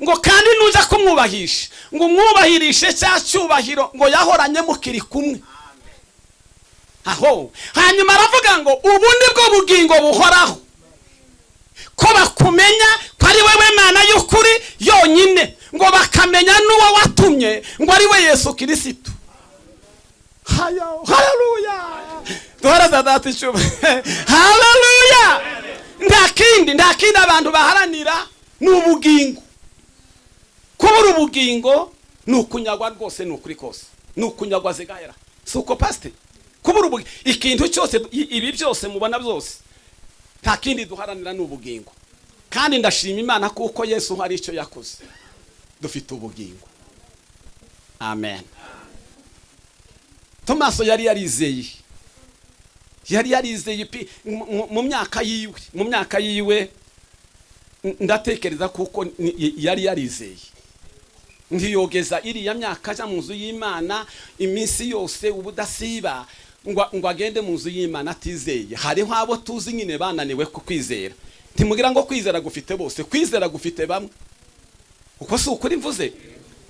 Ngo kandi nuza kumwubahisha, ngo umwubahirishe cya cyubahiro ngo yahoranye mukiri kumwe aho. Hanyuma aravuga ngo ubu ni bwo bugingo buhoraho, ko bakumenya ko ari wowe Mana y'ukuri yonyine, ngo bakamenya n'uwo watumye, ngo ari we Yesu Kirisitu. Hayo, haleluya! Duharaza Data icyubahiro. Haleluya! Nta kindi abantu baharanira, ni ubugingo. Kubura ubugingo ni ukunyagwa rwose, ni ukuri kose, ni ukunyagwa zigahera. Si uko, pasite? Kubura ubugingo, ikintu cyose, ibi byose mubona byose, nta kindi duharanira, ni ubugingo. Kandi ndashima Imana kuko Yesu hari icyo yakoze, dufite ubugingo. Amen. Tomaso yari yarizeye, yari yarizeye pi mu myaka yiwe. Ndatekereza kuko yari yarizeye, ntiyogeza iriya myaka ajya mu nzu y'Imana iminsi yose ubudasiba, ngo agende mu nzu y'Imana atizeye. Hariho abo tuzi nyine bananiwe ku kwizera. Ntimugira ngo kwizera gufite bose, kwizera gufite bamwe. Uko si ukuri mvuze?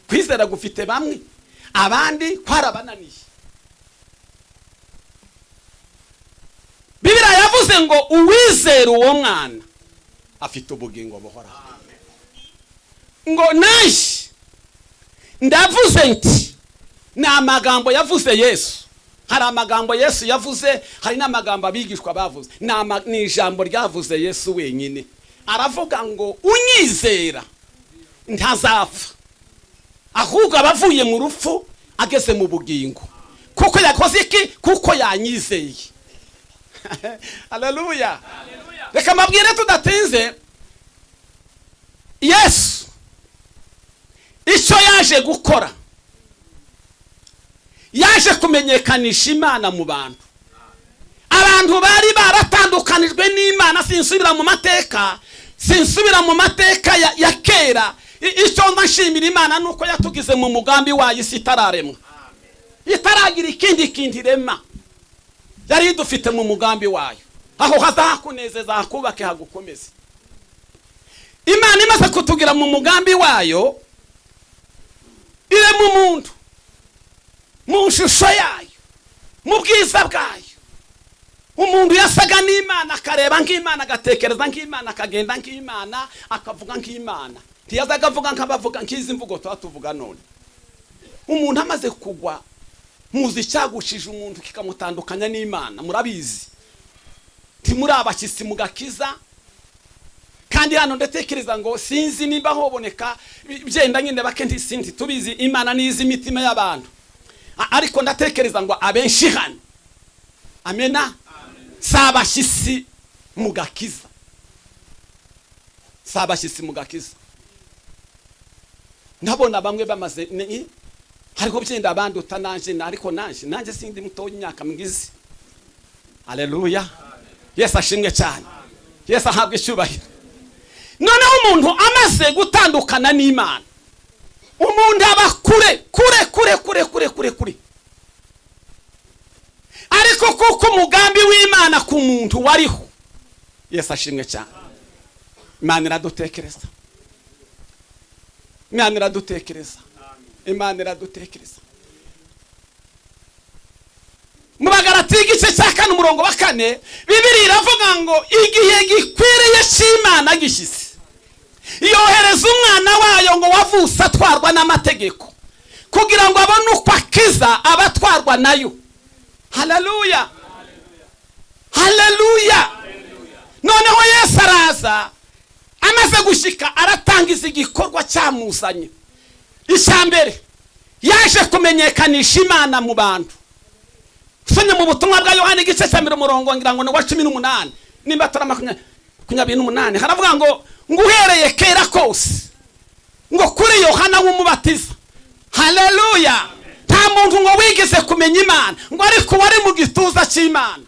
Kwizera gufite bamwe, abandi kwarabananiye. Bibiriya yavuze ngo uwizera uwo mwana afite ubugingo buhoraho. Ngo nanjye ndavuze nti, ni amagambo yavuze Yesu. Hari amagambo Yesu yavuze, hari n'amagambo abigishwa bavuze. Ni ijambo ryavuze Yesu wenyine. Aravuga ngo unyizera ntazapfa, ahubwo aba avuye mu rupfu ageze mu bugingo. Kuko yakoze iki? Kuko yanyizeye. Haleluya! Reka mbabwire tudatinze, Yesu icyo yaje gukora, yaje kumenyekanisha Imana mu bantu. Abantu bari baratandukanijwe n'Imana. Sinsubira mu mateka, sinsubira mu mateka ya kera. Icyo mba nshimira Imana ni uko yatugize mu mugambi wayo isi itararemwa, itaragira ikindi kintu irema, yari idufite mu mugambi wayo. Aho hazahakunezeza, hakubake, hagukomeze. Imana imaze kutugira mu mugambi wayo, irema umuntu mu shusho yayo, mu bwiza bwayo. Umuntu yasaga n'Imana, akareba nk'Imana, agatekereza nk'Imana, akagenda nk'Imana, akavuga nk'Imana. Ntiyazaga avuga nk'abavuga nk'izi mvugo tuba tuvuga none. Umuntu amaze kugwa, muzi icyagushije umuntu kikamutandukanya n'Imana? Murabizi, ntimuri abashyitsi mu gakiza. Kandi hano ndatekereza ngo sinzi nimba hoboneka byenda nyine bake, ntisinzi, tubizi, Imana nizi imitima y'abantu. Ariko ndatekereza ngo abenshi hano, amena, si abashyitsi mu gakiza, si abashyitsi mu gakiza. Ndabona bamwe bamaze hariho byenda abanduta nanje, ariko nanje sindi muto y'imyaka mwizi. Haleluya! Yesu ashimwe cyane, Yesu ahabwa icyubahiro. Noneho umuntu amaze gutandukana n'Imana, umuntu aba kure, kure, kure, kure, kure, kure, kure. Ariko kuko umugambi w'Imana ku muntu wariho, Yesu ashimwe cyane, Imana iradutekereza, Imana iradutekereza, Imana iradutekereza. Mu Bagaratiya igice cya 4, umurongo wa 4, Bibiri iravuga ngo igihe gikwiriye cy'Imana gishyitse, yohereza umwana wayo ngo wavutse atwarwa n'amategeko, kugira ngo abone uko akiza abatwarwa nayo. Haleluya, haleluya! Noneho Yesu araza, amaze gushyika aratangiza igikorwa cyamuzanye. Icya mbere, yaje kumenyekanisha Imana mu bantu. Usomye mu butumwa bwa Yohani igice cya 1, umurongo ngira ngo ni uwa 18, nimba atari 28, haravuga ngo uhereye kera kose, ngo kuri Yohana w'umubatiza, haleluya, nta muntu ngo wigeze kumenya Imana, ngo ariko wari mu gituza cy'Imana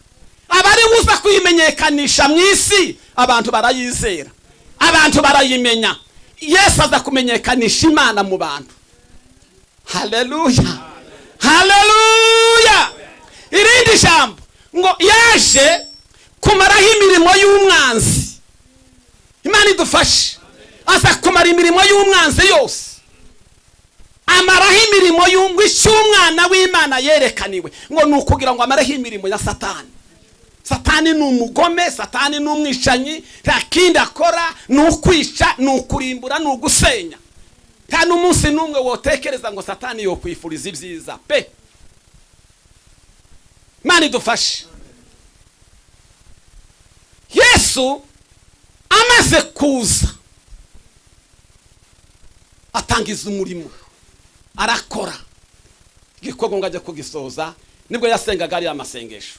aba ari buza kuyimenyekanisha mu isi, abantu barayizera, abantu barayimenya. Yesu aza kumenyekanisha Imana mu bantu. Haleluya, haleluya! Irindi jambo ngo yaje kumaraho imirimo y'umwanzi. Imana idufashe. Aza kumara imirimo y'umwanzi yose, amaraho imirimo y'umwana w'Imana yerekaniwe, ngo ni ukugira ngo amareho imirimo ya Satani. Satani ni umugome, Satani ni umwicanyi, nta kindi akora ni ukwica, ni ukurimbura, ni ugusenya. Nta n'umunsi n'umwe wotekereza ngo Satani yokwifuriza ibyiza pe. Imana idufashe. Yesu amaze kuza atangiza umurimo, arakora igikorwa ngo ajye kugisoza. Nibwo yasengaga ariya masengesho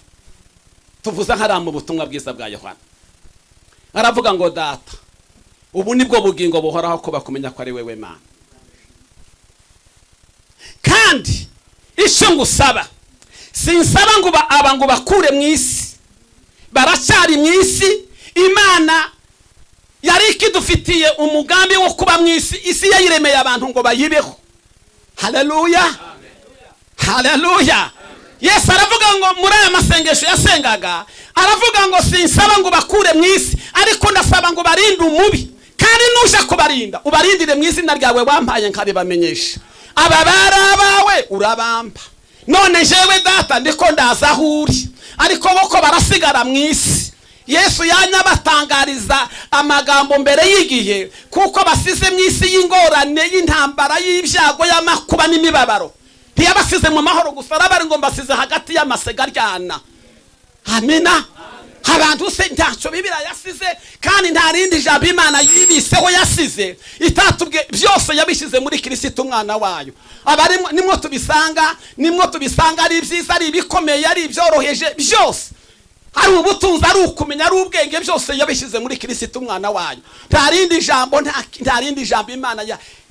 tuvuze nk'ari mu butumwa bwiza bwa Yohana. Aravuga ngo Data, ubu nibwo bugingo buhoraho, ko bakumenya ko ari wewe Mana. Kandi icyo ngusaba, sinsaba ngo aba ngo bakure mu isi, baracyari mu isi. Imana yari ikidufitiye umugambi wo kuba mu isi, isi yayiremeye abantu ngo bayibeho. Haleluya, haleluya. Yesu aravuga ngo muri aya masengesho yasengaga, aravuga ngo sinsaba ngo bakure mu isi, ariko ndasaba ngo barinde umubi, kandi nuja kubarinda ubarindire mu izina ryawe wampaye nkabibamenyesha. Aba bari abawe urabampa, none jewe Data ndiko ndaza aho uri, ariko boko barasigara mu isi. Yesu yanyabatangariza amagambo mbere y'igihe, kuko basize mu isi y'ingorane, y'intambara, y'ibyago, y'amakuba n'imibabaro. Ntiyabasize mu mahoro gusa, arabari ngo mbasize hagati y'amasega aryana. Amina. Abantu se ntacyo Bibiliya yasize, kandi nta rindi jambo Imana yibiseho yasize itatubwe, byose yabishyize muri Kirisitu umwana wayo. Abarimo nimwo tubisanga, nimwo tubisanga, ari ibyiza, ari ibikomeye, ari ibyoroheje, byose, ari ubutunzi, ari ukumenya, ari ubwenge, byose yabishyize muri Kirisitu umwana wayo. Nta rindi jambo, nta rindi jambo Imana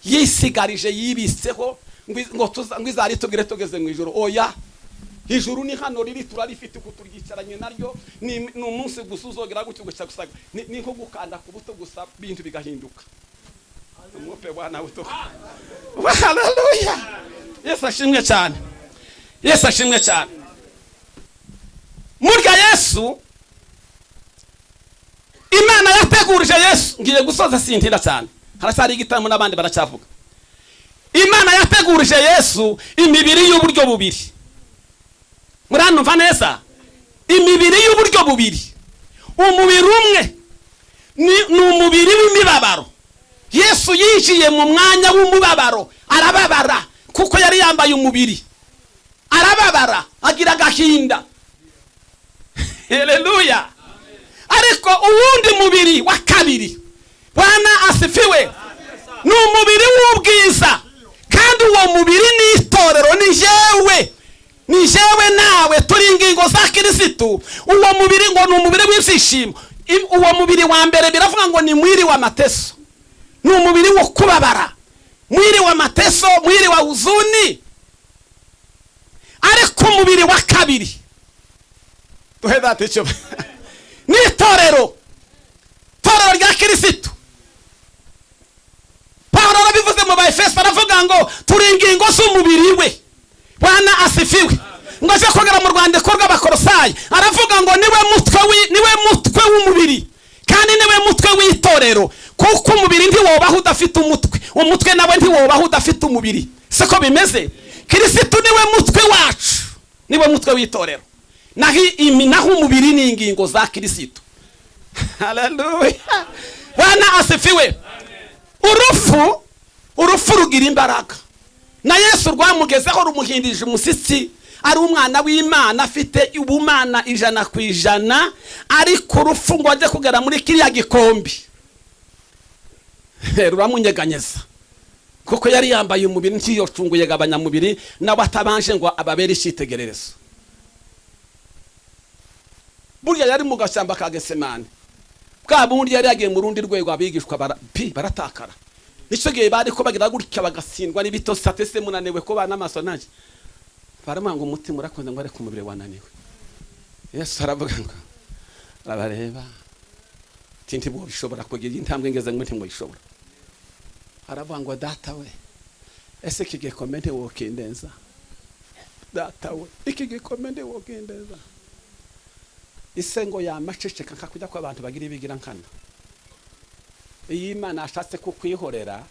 yisigarije yibiseho ngo izari tubwire tugeze mu ijuru. Oya, ijuru ni hano riri, turarifite uko turyicaranye naryo. Ni umunsi gusa uzogera gutyo gusa gusa, ni nko gukanda ku buto gusa bintu bigahinduka. Umupe Bwana utuka. Haleluya. Yesu ashimwe cyane, Yesu ashimwe cyane. Murya Yesu, Imana yategurije Yesu. Ngiye gusoza, sintinda cyane, haracyari igitaramo n'abandi baracyavuga. Imana yategurije Yesu imibiri y'uburyo bubiri. Muranumva neza? Imibiri y'uburyo bubiri. Umubiri umwe ni umubiri w'imibabaro. Yesu yinjiye mu mwanya w'umubabaro, arababara kuko yari yambaye umubiri, arababara agira agahinda. Haleluya. Ariko uwundi mubiri wa kabiri, Bwana asifiwe, ni umubiri w'ubwiza. Kandi uwo mubiri ni itorero, ni jewe, ni jewe nawe turi ingingo za Kirisitu. Uwo mubiri ngo ni umubiri w'ibyishimo. Uwo mubiri wa mbere biravuga ngo ni mwiri wa mateso, ni umubiri wo kubabara, mwiri wa mateso, mwiri wa huzuni. Ariko umubiri wa kabiri, duhe Data icyo, ni itorero, itorero rya Kirisitu. Pawulo arabivuze mu Baefeso, aravuga ngo turi ingingo z'umubiri we. Bwana asifiwe. Ngo aje kugera mu rwandiko rw'Abakorosayi, aravuga ngo niwe mutwe niwe mutwe w'umubiri, kandi niwe mutwe w'itorero, kuko umubiri ntiwobaho udafite umutwe, umutwe nawe ntiwobaho udafite umubiri. Siko bimeze? Kirisitu niwe mutwe wacu, niwe mutwe w'itorero, naho umubiri ni ingingo za Kirisitu. Haleluya. Bwana asifiwe. Urupfu rugira imbaraga. Na Yesu rwamugezeho rumuhindije umushyitsi, ari umwana w'Imana afite ubumana 100%, ariko urupfu ngo ajye kugera muri kiriya gikombe ruramunyeganyeza, kuko yari yambaye umubiri ntiyocunguye gabanyamubiri, nawe atabanje ngo ababere icyitegererezo. Burya yari mu gashyamba ka Getsemane, bwa bundi yari yagiye mu rundi rwego, abigishwa baratakara. Nicyo gihe bari ko bagira gutya bagatsindwa n'ibitotsi, ati se munaniwe ko bana amaso nanjye. Baramwanga ngo umutima urakunze, ngo ariko umubiri wananiwe. Yesu aravuga ngo arabareba, ati ntibishobora kugira intambwe ngeze ngo ntimwishobora. Aravuga ngo Data we, ese iki gikombe ntiwokindenza? Data we, iki gikombe ntiwokindenza? Ise ngo yamaceceka nka kujya ko abantu bagira ibigira nkana. Iyo Imana ashatse kukwihorera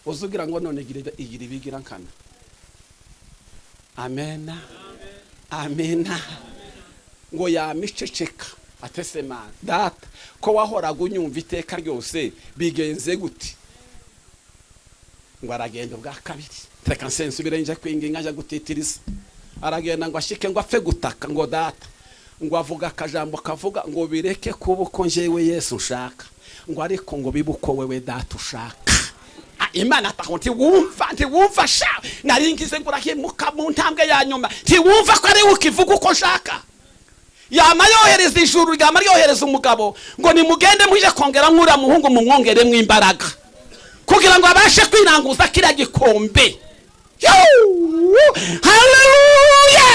uzugira ngo none igira ibigira nkana. Amena, amena. Ngo yamiceceka atese Mana data ko wahoraga unyumva iteka ryose, bigenze gute? Ngo aragenda ubwa kabiri, reka nsensubire nje kwinginga, nje gutitiriza. Aragenda ngo ashike ngo apfe gutaka ngo data, ngo avuga akajambo kavuga ngo bireke kuba uko njyewe Yesu nshaka, ngo ariko ngo bibe uko wewe data ushaka. Imana ataho ntiwumva, ntiwumva sha, naringize ngo urahemuka mu ntambwe ya nyuma, ntiwumva ko ari ukivuga uko nshaka. Yama yohereza ijuru, ryama ryohereza umugabo ngo nimugende muje kongera nk'uriya muhungu, mumwongeremo imbaraga kugira ngo abashe kwiranguza kiriya gikombe. Haleluya!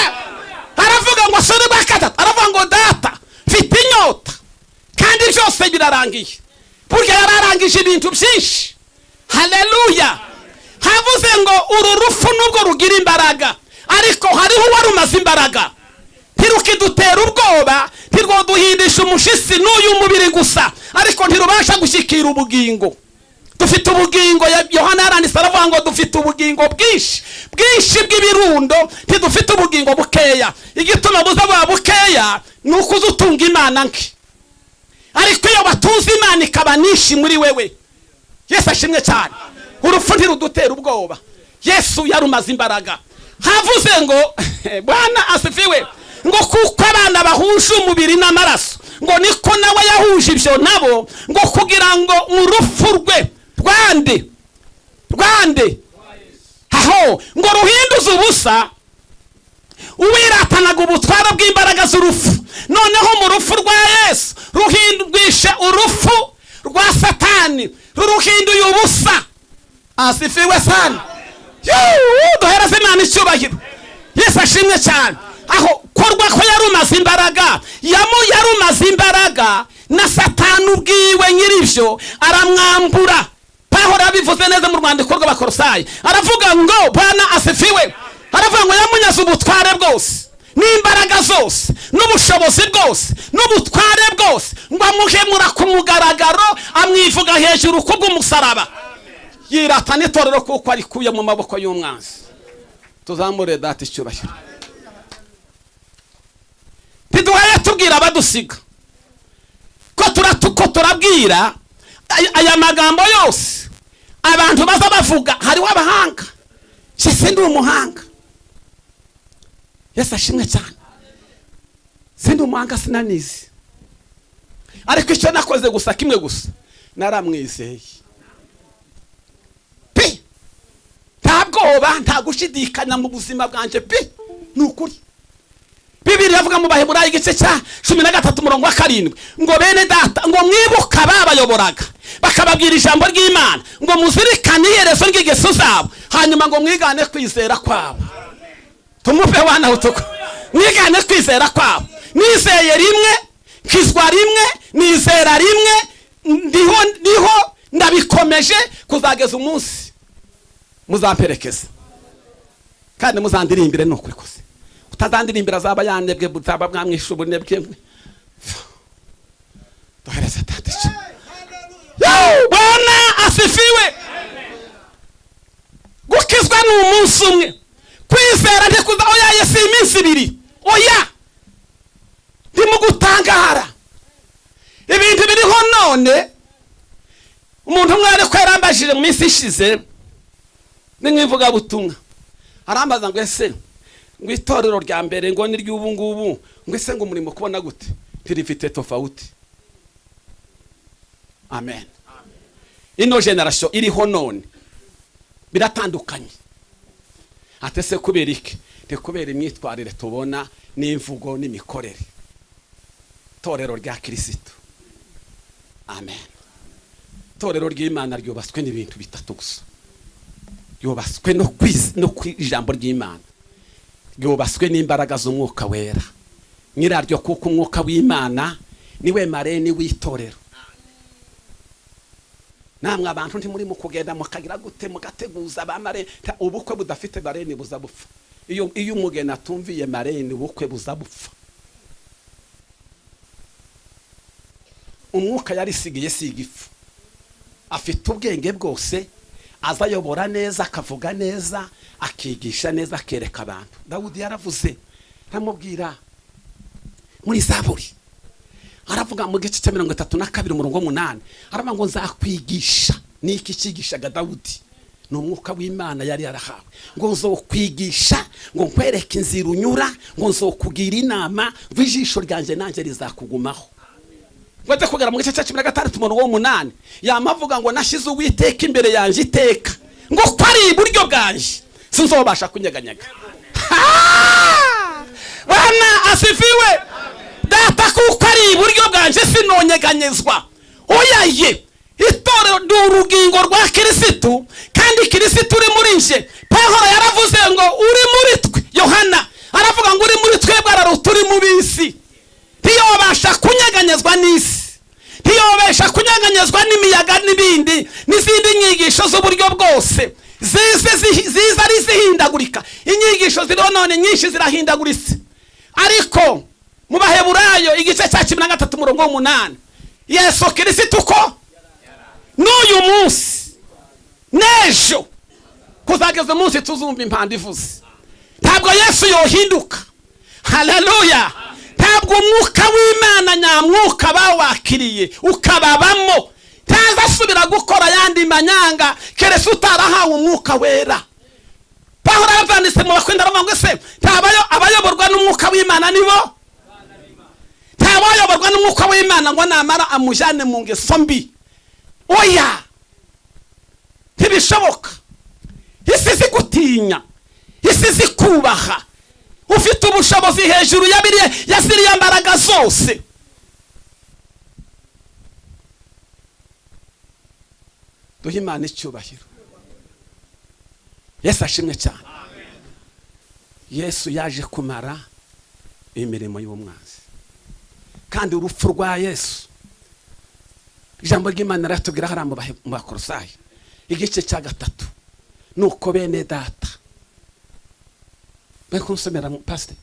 Aravuga ngo sore bwa gatatu, aravuga ngo data mfite inyota kandi byose birarangiye. Burya yararangije ibintu byinshi. Haleluya! Havuze ngo uru rupfu nubwo rugira imbaraga, ariko hariho uwarumaze imbaraga, ntirukidutera ubwoba, ntirwoduhindisha umushisi n'uyu mubiri gusa, ariko ntirubasha gushyikira ubugingo. Dufite ubugingo. Yohana yaranditse aravuga ngo dufite ubugingo bwinshi bwinshi bw'ibirundo, ntidufite ubugingo bukeya. Igituma buza buba bukeya ni uko uza utunga Imana nke, ariko iyo batunze Imana ikaba nyinshi muri wewe. Yesu ashimwe cyane. Urupfu ntirudutera ubwoba, Yesu yarumaze imbaraga. Havuze ngo Bwana asifiwe, ngo kuko abana bahuje umubiri n'amaraso, ngo niko nawe yahuje ibyo nabo, ngo kugira ngo mu rupfu rwe rwande rwande aho ngo ruhinduze ubusa uwiratanaga ubutware bw'imbaraga z'urupfu. Noneho mu rupfu rwa Yesu ruhindwishe urupfu rwa Satani, ruruhinduye ubusa. Asifiwe sana. Duhereze Imana icyubahiro. Yesu ashimwe cyane. Aho korwa ko yarumaze imbaraga, yarumaze imbaraga na Satani ubwiwe nyir'ibyo aramwambura. Pawulo yabivuze neza mu rwandiko rw'Abakorosayi, aravuga ngo Bwana asifiwe, aravuga ngo yamunyaze ubutware bwose n'imbaraga zose n'ubushobozi bwose n'ubutware bwose, ngo amuhemura ku mugaragaro, amwivuga hejuru kubw'umusaraba. Yirata n'itorero kuko arikuye mu maboko y'umwanzi. Tuzamure data icyubahiro. Ntiduhaye tubwira abadusiga ko ko turabwira aya magambo yose abantu baza bavuga. Hariho abahanga, se ndi umuhanga. Yesu ashimwe cyane. Sindi umuhanga, sinanizi, ariko icyo nakoze gusa kimwe gusa, naramwizeye pe, nta bwoba, nta gushidikanya mu buzima bwanjye pe, ni ukuri. Bibiri yavuga mu Baheburayo igice cya 13 umurongo wa 7 ngo bene data, ngo mwibuka babayoboraga bakababwira ijambo ry'Imana, ngo muzirikane iherezo ry'ingeso zabo, hanyuma ngo mwigane kwizera kwabo. Tumupe wana utuko, mwigane kwizera kwabo. Nizeye rimwe, nkizwa rimwe, nizera rimwe, ndiho ndiho ndabikomeje kuzageza umunsi muzamperekeza kandi muzandirimbire. Ni ukuri kose, utazandirimbira azaba yanebwe, buzaba bwamwishe ubunebwe. Duhereze data. Bwana asifiwe. Gukizwa ni umunsi umwe, kwizera ntikuza oya, ye si iminsi ibiri, oya. Ndimo gutangara ibintu biriho none. Umuntu umwe ariko yarambajije mu minsi ishize, ni nk'ivugabutumwa, arambaza ngo ese ngo itorero rya mbere ngo ni ry'ubu ngubu, ngo ese ngo umurimo kubona gute ntirifite tofauti? Amen. Ino génération iriho none biratandukanye. Atese kubera iki? Ni kubera imyitwarire tubona n'imvugo n'imikorere. Torero rya Kirisitu, amen. Torero ry'Imana ryubatswe n'ibintu bitatu gusa: ryubatswe no ku ijambo ry'Imana, ryubatswe n'imbaraga z'Umwuka Wera nyiraryo, kuko Umwuka w'Imana niwe marraine w'itorero. Namwe abantu ntimuri mu kugenda mukagira gute, mugateguza ba marraine. Ubukwe budafite marraine buza bupfa. Iyo umugeni atumviye marraine, ubukwe buza bupfa. Umwuka yarisigiye siga ifu. Afite ubwenge bwose, azayobora neza, akavuga neza, akigisha neza, akereka abantu. Dawudi yaravuze, aramubwira muri Zaburi, aravuga mu gice cya 32 umurongo 8, aravuga ngo nzakwigisha. Niki cyigishaga Dawudi? Ni umwuka w'Imana yari yarahawe. Ngo nzokwigisha, ngo nkwereke inzira unyura, ngo nzokugira inama, ngo ijisho ryanjye nanjye rizakugumaho. Ngo kugera mu gice cya 16 umurongo 8, yamavuga ngo nashyize Uwiteka imbere yanjye iteka, ngo ko ari iburyo bwanjye sinzobasha kunyeganyega. Bwana asifiwe. Data kuko ari iburyo bwanjye sinonyeganyezwa. Oyaye, itorero ni urugingo rwa Kirisitu, kandi Kirisitu uri muri nje. Pawulo yaravuze ngo uri muri twe, Yohana aravuga ngo uri muri twebwe araruta uri mu bisi. Ntiyobasha kunyeganyezwa n'isi, ntiyobasha kunyeganyezwa n'imiyaga n'ibindi n'izindi nyigisho z'uburyo bwose ziza ari zihindagurika. Inyigisho ziriho none nyinshi zirahindaguritse, ariko mu Baheburayo igice cya 13 umurongo 8, Yesu Kirisitu ko n'uyu munsi n'ejo kuzageza umunsi tuzumva impanda ivuze, ntabwo Yesu yohinduka. Haleluya. Ntabwo umwuka w'Imana nyamwuka bawakiriye ukababamo ntazasubira gukora yandi manyanga keretse utarahawe umwuka wera. Pawulo arabyanditse mu Bakorinto, aravuga ngo se ntabayo abayoborwa n'umwuka w'Imana nibo? Ntawayoborwa n'umwuka w'Imana ngo namara amujyane mu ngeso mbi. Oya, ntibishoboka. Isi zigutinya, isi zikubaha, ufite ubushobozi hejuru ya biriya ya ziriya mbaraga zose. Duhe Imana icyubahiro. Yesu ashimwe cyane. Yesu yaje kumara imirimo y'umwanzi, kandi urupfu rwa Yesu, ijambo ry'Imana riratubwira hariya mu Bakolosayi igice cya 3, nuko bene data bari kunsomera pasite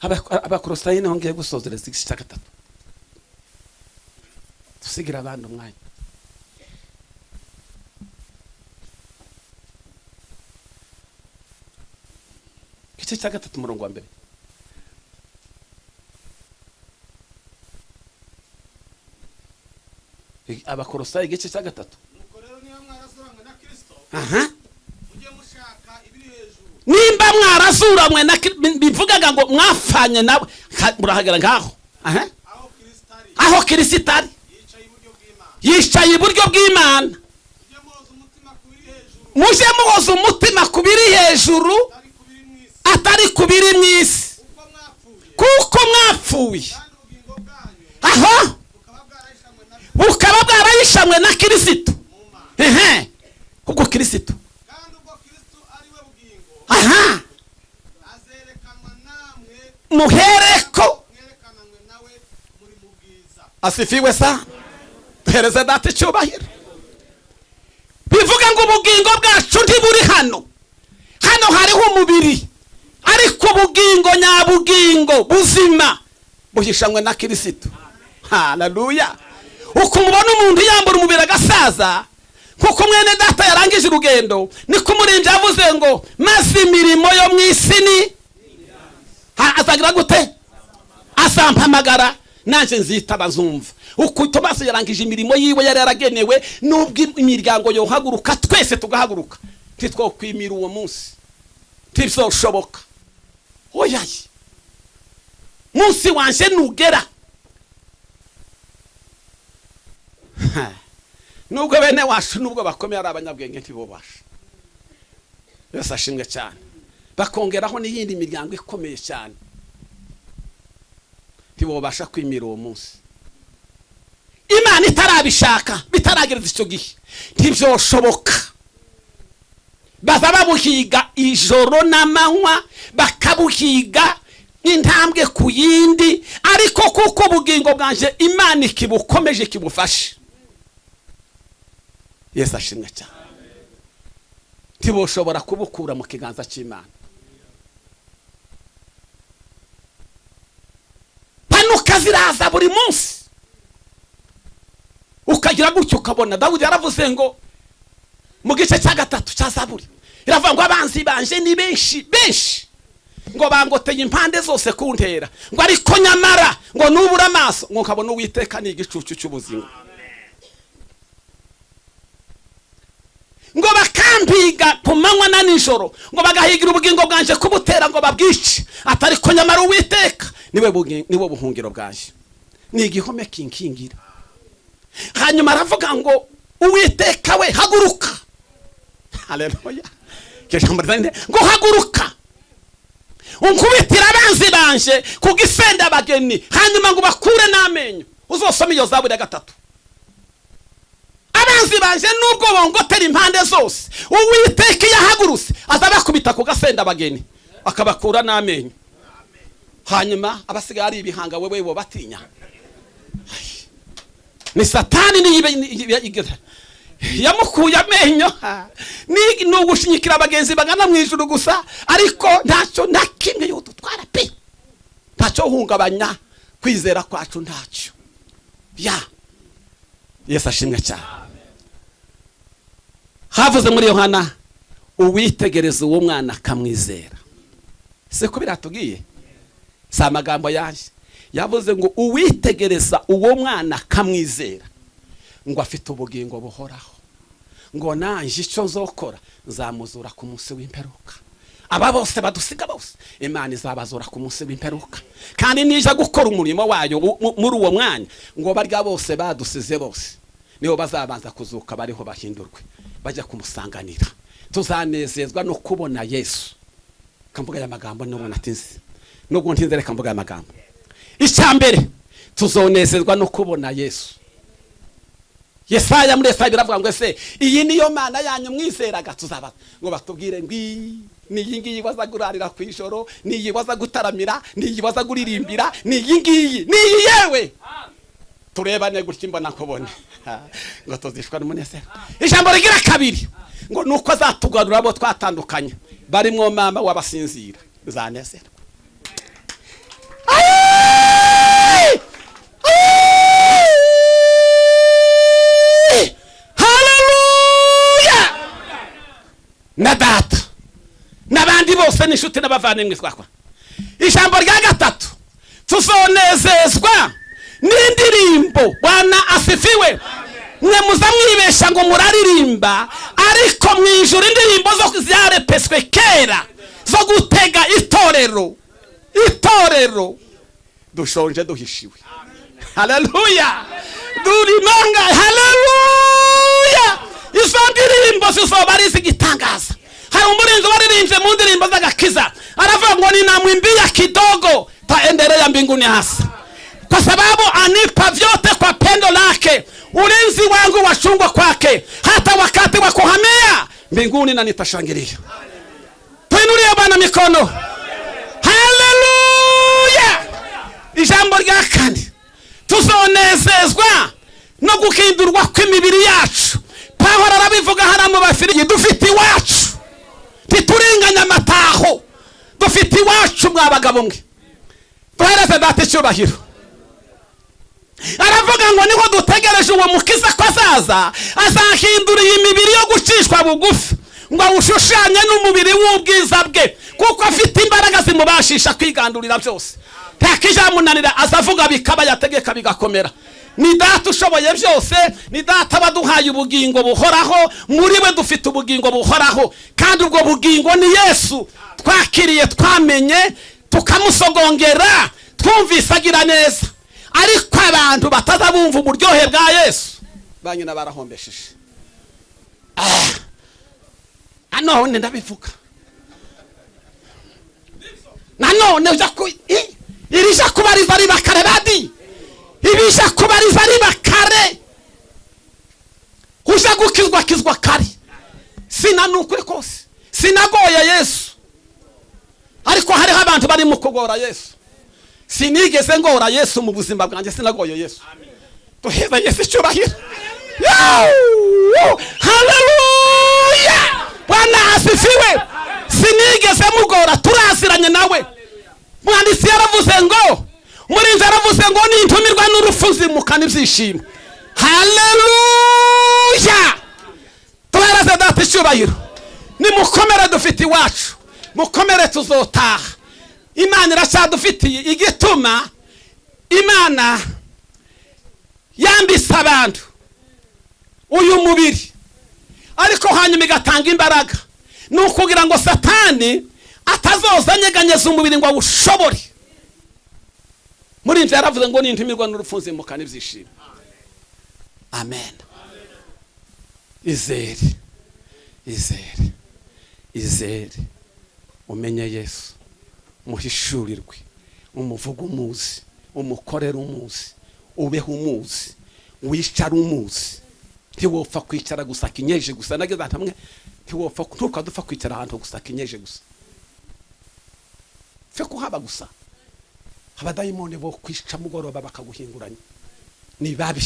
Abakolosayi, niho ngiye gusozereza igice cya 3, dusigira abandi umwanya. Igice cya 3 umurongo wa 1. Abakolosayi igice cya 3. Nuko rero niba mwarazuranywe na Kristo, mujye mushaka ibiri hejuru. Nimba mwarazuranywe na bivugaga ngo mwafanye nawe, murahagera ngaho. Aho Kristo ari yicaye iburyo bw'Imana. Mujye muhoza umutima ku biri hejuru, atari ku biri mu isi, kuko mwapfuye, aho bukaba bwarayishamwe na Kirisitu. Ubwo Kirisitu, aha, muhereko asifiwe sa duhereze data icyubahiro. Bivuga ngo ubugingo bwacu ntiburi hano. Hano hariho umubiri, ariko ubugingo nyabugingo buzima buhishanywe na Kirisitu. Haleluya. Uko mubona umuntu yambura umubiri agasaza, kuko mwene data yarangije urugendo, niko umurinzi yavuze ngo maze imirimo yo mu isi ni azagira gute? Azampamagara nanjye nzitaba nzumva. Uko Tomasi yarangije imirimo yiwe yari yaragenewe, nubwo imiryango yohaguruka twese tugahaguruka, ntitwokwimira uwo munsi, ntibizoshoboka. Oyaye, munsi wanje nugera, nubwo bene wacu nubwo bakomeye ari abanyabwenge ntibobasha. Yesu ashimwe cyane. Bakongeraho n'iyindi miryango ikomeye cyane, ntibobasha kwimira uwo munsi. Imana itarabishaka, bitaragereza icyo gihe, ntibyoshoboka. Baza babuhiga ijoro n'amanywa, bakabuhiga intambwe ku yindi, ariko kuko ubugingo bwanje Imana ikibukomeje kibufashe. Yesu ashimwe cyane. Ntiboshobora kubukura mu kiganza cy'Imana. Panuka ziraza buri munsi. Ukagira gutyo ukabona Dawudi yaravuze ngo mu gice cya 3 cya Zaburi, iravuga ngo abanzi banje ni benshi benshi, ngo bangoteye impande zose kuntera, ngo ariko nyamara ngo nubura amaso ngo nkabona Uwiteka ni igicucu cy'ubuzima. Ngo bakampiga ku manywa na nijoro, ngo bagahigira ubugingo bwanje kubutera ngo babwice, atari ko nyamara Uwiteka niwe buhungiro bwanje, ni igihome kinkingira. Hanyuma aravuga ngo Uwiteka we haguruka. Haleluya. Ngo haguruka unkubitira abanzi banje ku gisenda abageni, hanyuma ngo bakure n'amenyo. Uzosoma iyo Zaburi ya 3. Abanzi banje nubwo bongotera impande zose, Uwiteka yahagurutse azabakubita ku gasenda abageni akabakura n'amenyo. Hanyuma abasigaye ari ibihanga wewe bo batinya. Ni Satani yamukuye amenyo. Ni ugushinyikira abagenzi bagana mu ijuru gusa, ariko ntacyo na kimwe yodutwara pe, ntacyo hungabanya kwizera kwacu, ntacyo. Ya Yesu ashimwe cyane. Havuze muri Yohana, uwitegereza uwo mwana akamwizera. Se ko biratubwiye, si amagambo yaje. Yavuze ngo uwitegereza uwo mwana akamwizera ngo afite ubugingo buhoraho, ngo nanje icyo nzokora nzamuzura ku munsi w'imperuka. Aba bose badusiga bose Imana izabazura ku munsi w'imperuka, kandi nija gukora umurimo wayo muri uwo mwanya, ngo barya bose badusize bose nibo bazabanza kuzuka, bariho bahindurwe bajya kumusanganira. Tuzanezezwa no kubona Yesu. Kamvuga aya magambo nubwo natinze, nubwo ntinze reka mvuga aya magambo. Icyambere, tuzonezezwa no kubona Yesu. Yesaya muri Yesaya biravuga ngo ese iyi niyo Mana yanyu mwizeraga? Tuzaba ngo batubwire ngwi ni iyi ngiyi waza gurarira ku ijoro, ni iyi waza gutaramira, ni iyi waza guririmbira, ni iyi ngiyi, ni iyi yewe. Turebane gutya imbona nkubone ngo tuzishwa n'umunezero. Ijambo rigira kabiri ngo nuko azatugarura abo twatandukanye barimwo mama wabasinzira, zanezerwa. Haleluya. Na data n'abandi bose n'inshuti n'abavandimwe twakwa. Ijambo rya 3, tuzonezezwa n'indirimbo. Bwana asifiwe. Mwe muza mwibesha ngo muraririmba, ariko mu ijuru indirimbo zo zarepeswe kera zo gutega itorero. Itorero dushonje duhishiwe. Haleluya. Durimanga. Haleluya. Izo ndirimbo zizoba ari izigitangaza. Hari umurinzi waririmbye mu ndirimbo z'agakiza, aravuga ngo ninamwimbia kidogo taendelea mbinguni hasa, kwa sababu anipa vyote kwa pendo lake, ulinzi wangu wachungwa kwake, hata wakati wa kuhamia mbinguni na nitashangilia. Tuinulie Bwana mikono. Haleluya. Ijambo rya kane, tuzonezezwa no guhindurwa kw'imibiri yacu. Pawulo arabivuga hara mu Bafilipi, dufite iwacu, ntituringanya amataho, dufite iwacu mwa bagabo mwe. Duhereze Data icyubahiro. Aravuga ngo niho dutegereje uwo mukiza ko azaza, azahindura iyi mibiri yo gucishwa bugufi ngo awushushanye n'umubiri w'ubwiza bwe, kuko afite imbaraga zimubashisha kwigandurira byose. Ntakijamunanira, azavuga bikaba, yategeka bigakomera. Ni Data ushoboye byose, ni Data waduhaye ubugingo buhoraho, muri we dufite ubugingo buhoraho, kandi ubwo bugingo ni Yesu twakiriye, twamenye, tukamusogongera, twumvise agira neza. Ariko abantu bataza bumva uburyohe bwa Yesu banyina barahombesheje. None ndabivuga nanone, uja ku irija kubariza riba kare badi, ibisha kubariza riba kare, uja gukizwa kizwa kare. Sina nukuri kose sinagoye Yesu, ariko hariho abantu bari mu kugora Yesu. Sinigeze ngora Yesu mu buzima bwanjye, sinagoye Yesu. Duheza Yesu icyubahiro. Haleluya. Bwana asifiwe. Sinigeze mugora, turaziranye nawe. Mwanditsi yaravuze ngo, umurinzi yaravuze ngo nintumirwa n'urupfu nzimukana ibyishimo. Haleluya! Tuhereze Data icyubahiro. Nimukomere, dufite iwacu, mukomere, tuzotaha. Imana iracyadufitiye igituma Imana yambise abantu uyu mubiri, ariko hanyuma igatanga imbaraga, ni ukugira ngo Satani atazoza anyeganyeza umubiri ngo awushobore. Muri ibyo yaravuze ngo nintumirwa n'urupfu nzimukana ibyishimo. Amen. Izere, izere, izere, umenye Yesu, muhishurirwe, umuvuge umuzi, umukorere umuzi, ubeho umuzi, wicara umuzi. Ntiwopfa kwicara gusa kinyeje gusa. Nageze ahantu hamwe, ntiwopfa, ntukadupfa kwicara ahantu gusa kinyeje gusa, fe kuhaba gusa. Abadayimoni bo kwica mugoroba bakaguhinguranya, ni babi.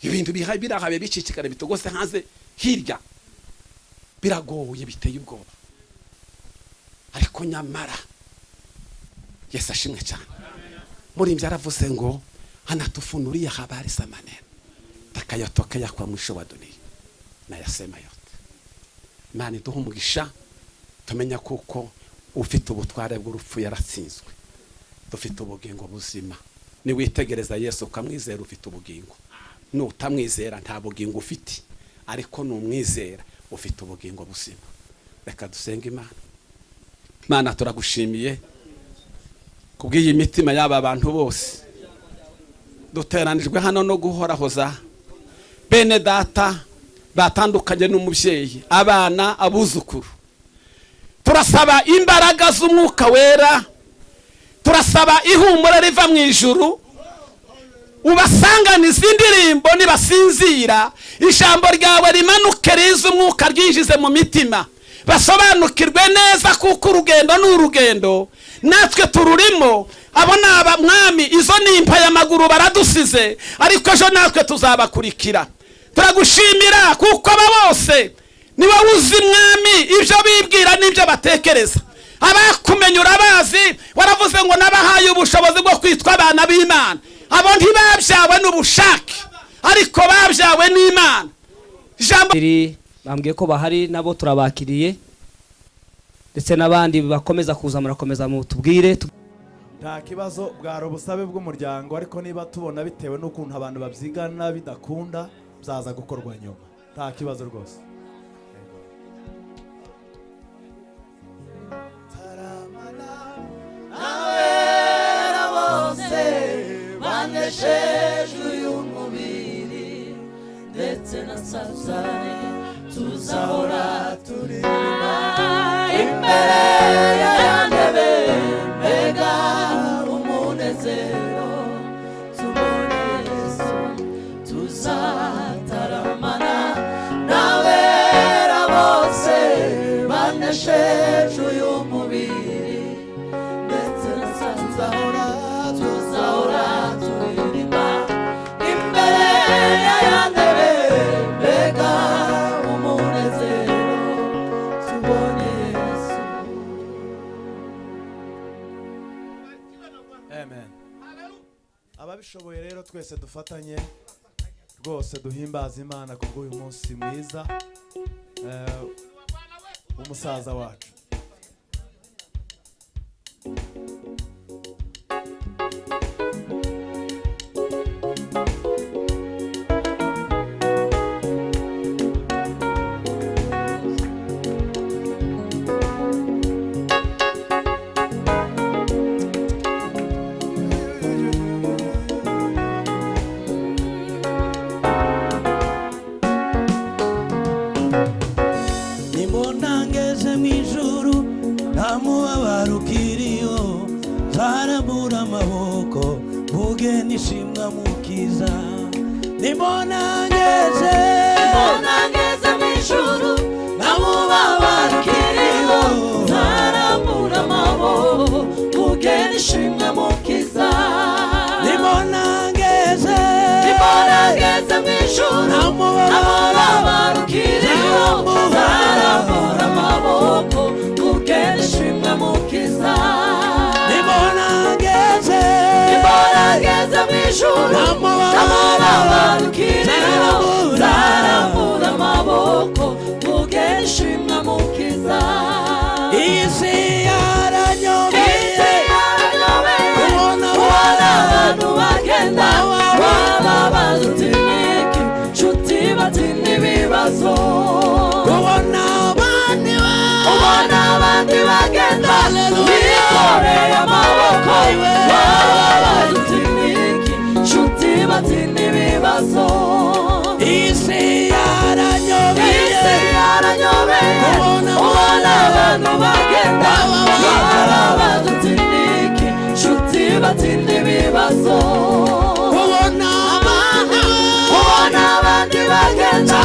Ibintu bihaye birahabe bicicikana bitogose hanze hirya, biragoye, biteye ubwoba. Ariko nyamara Yesu ashimwe cyane. Muri ibyo yaravuze ngo anatufunulia habari za maneno takayotokea kwa mwisho wa dunia, nayasema yote. Imana iduhe umugisha, tumenya kuko ufite ubutware bw'urupfu yaratsinzwe, dufite ubugingo buzima. Niwitegereza Yesu ukamwizera ufite ubugingo, nutamwizera nta bugingo ufite, ariko numwizera ufite ubugingo buzima. Reka dusenge Imana. Imana, turagushimiye kubw'iyi mitima y'aba bantu bose duteranijwe hano no guhorahoza bene data batandukanye n'umubyeyi, abana, abuzukuru. Turasaba imbaraga z'umwuka wera, turasaba ihumure riva mu ijuru, ubasanganiza indirimbo nibasinzira, ijambo ryawe rimanuke rize umwuka ryinjize mu mitima, basobanukirwe neza kuko urugendo ni urugendo, natwe tururimo. Abo ni abamwami, izo ni impayamaguru baradusize, ariko ejo natwe tuzabakurikira. Turagushimira kuko aba bose ni wowe uzi mwami ibyo bibwira n'ibyo batekereza. Abakumenya urabazi, waravuze ngo nabahaye ubushobozi bwo kwitwa abana b'Imana. Abo ntibabyawe n'ubushake, ariko babyawe n'Imana. Ijambo bambwiye ko bahari, nabo turabakiriye, ndetse n'abandi bakomeza kuza, murakomeza mutubwire. Nta kibazo, bwari ubusabe bw'umuryango, ariko niba tubona bitewe n'ukuntu abantu babyigana bidakunda, byaza gukorwa nyuma. Nta kibazo rwose. Abera bose banesheje uyu mubiri, ndetse na Satani tuzahora turirimba imbere ya ntebe, mbega umunezero tubone Yesu, tuzataramana n'abera bose banesheje uyu mubiri, ndetse na Satani tuzahora turirimba imbere ya ntebe, mbega umunezero tubone Yesu. Amen. Ababishoboye rero twese dufatanye rwose duhimbaza Imana kubw'uyu munsi mwiza umusaza wacu. Nimbona ngeze mu ijuru nta mubabaro ukiriyo, nzarambura amaboko mvuge nishimwa mukiza. Nimbona ngeze mu ijuru nta mubabaro ukiriyo, nzarambura amaboko mvuge nishimwa mukiza. Nimbona ngeze mu ijuru nta mubabaro ukiriyo, nzarambura amaboko mvuge nishimwa mukiza. Nimbona ngeze mu ijuru nta mubabaro ukiriho, nzarambura amaboko mvuge nshimwa Mukiza. Isi yaranyobeye. Isi yaranyobeye. Kubona Kubona abantu bagenda, wababaza uti niki nshuti, bati n'ibibazo. Kubona abandi Ubona abandi bagenda Hallelujah. bikoreye amaboko, wababaza uti niki nshuti, bati n'ibibazo. Isi yaranyobeye. Isi yaranyobeye. Kubona Ubona abantu bagenda, wababaza uti niki nshuti, bati n'ibibazo. Kubona abandi Ubona abandi bagenda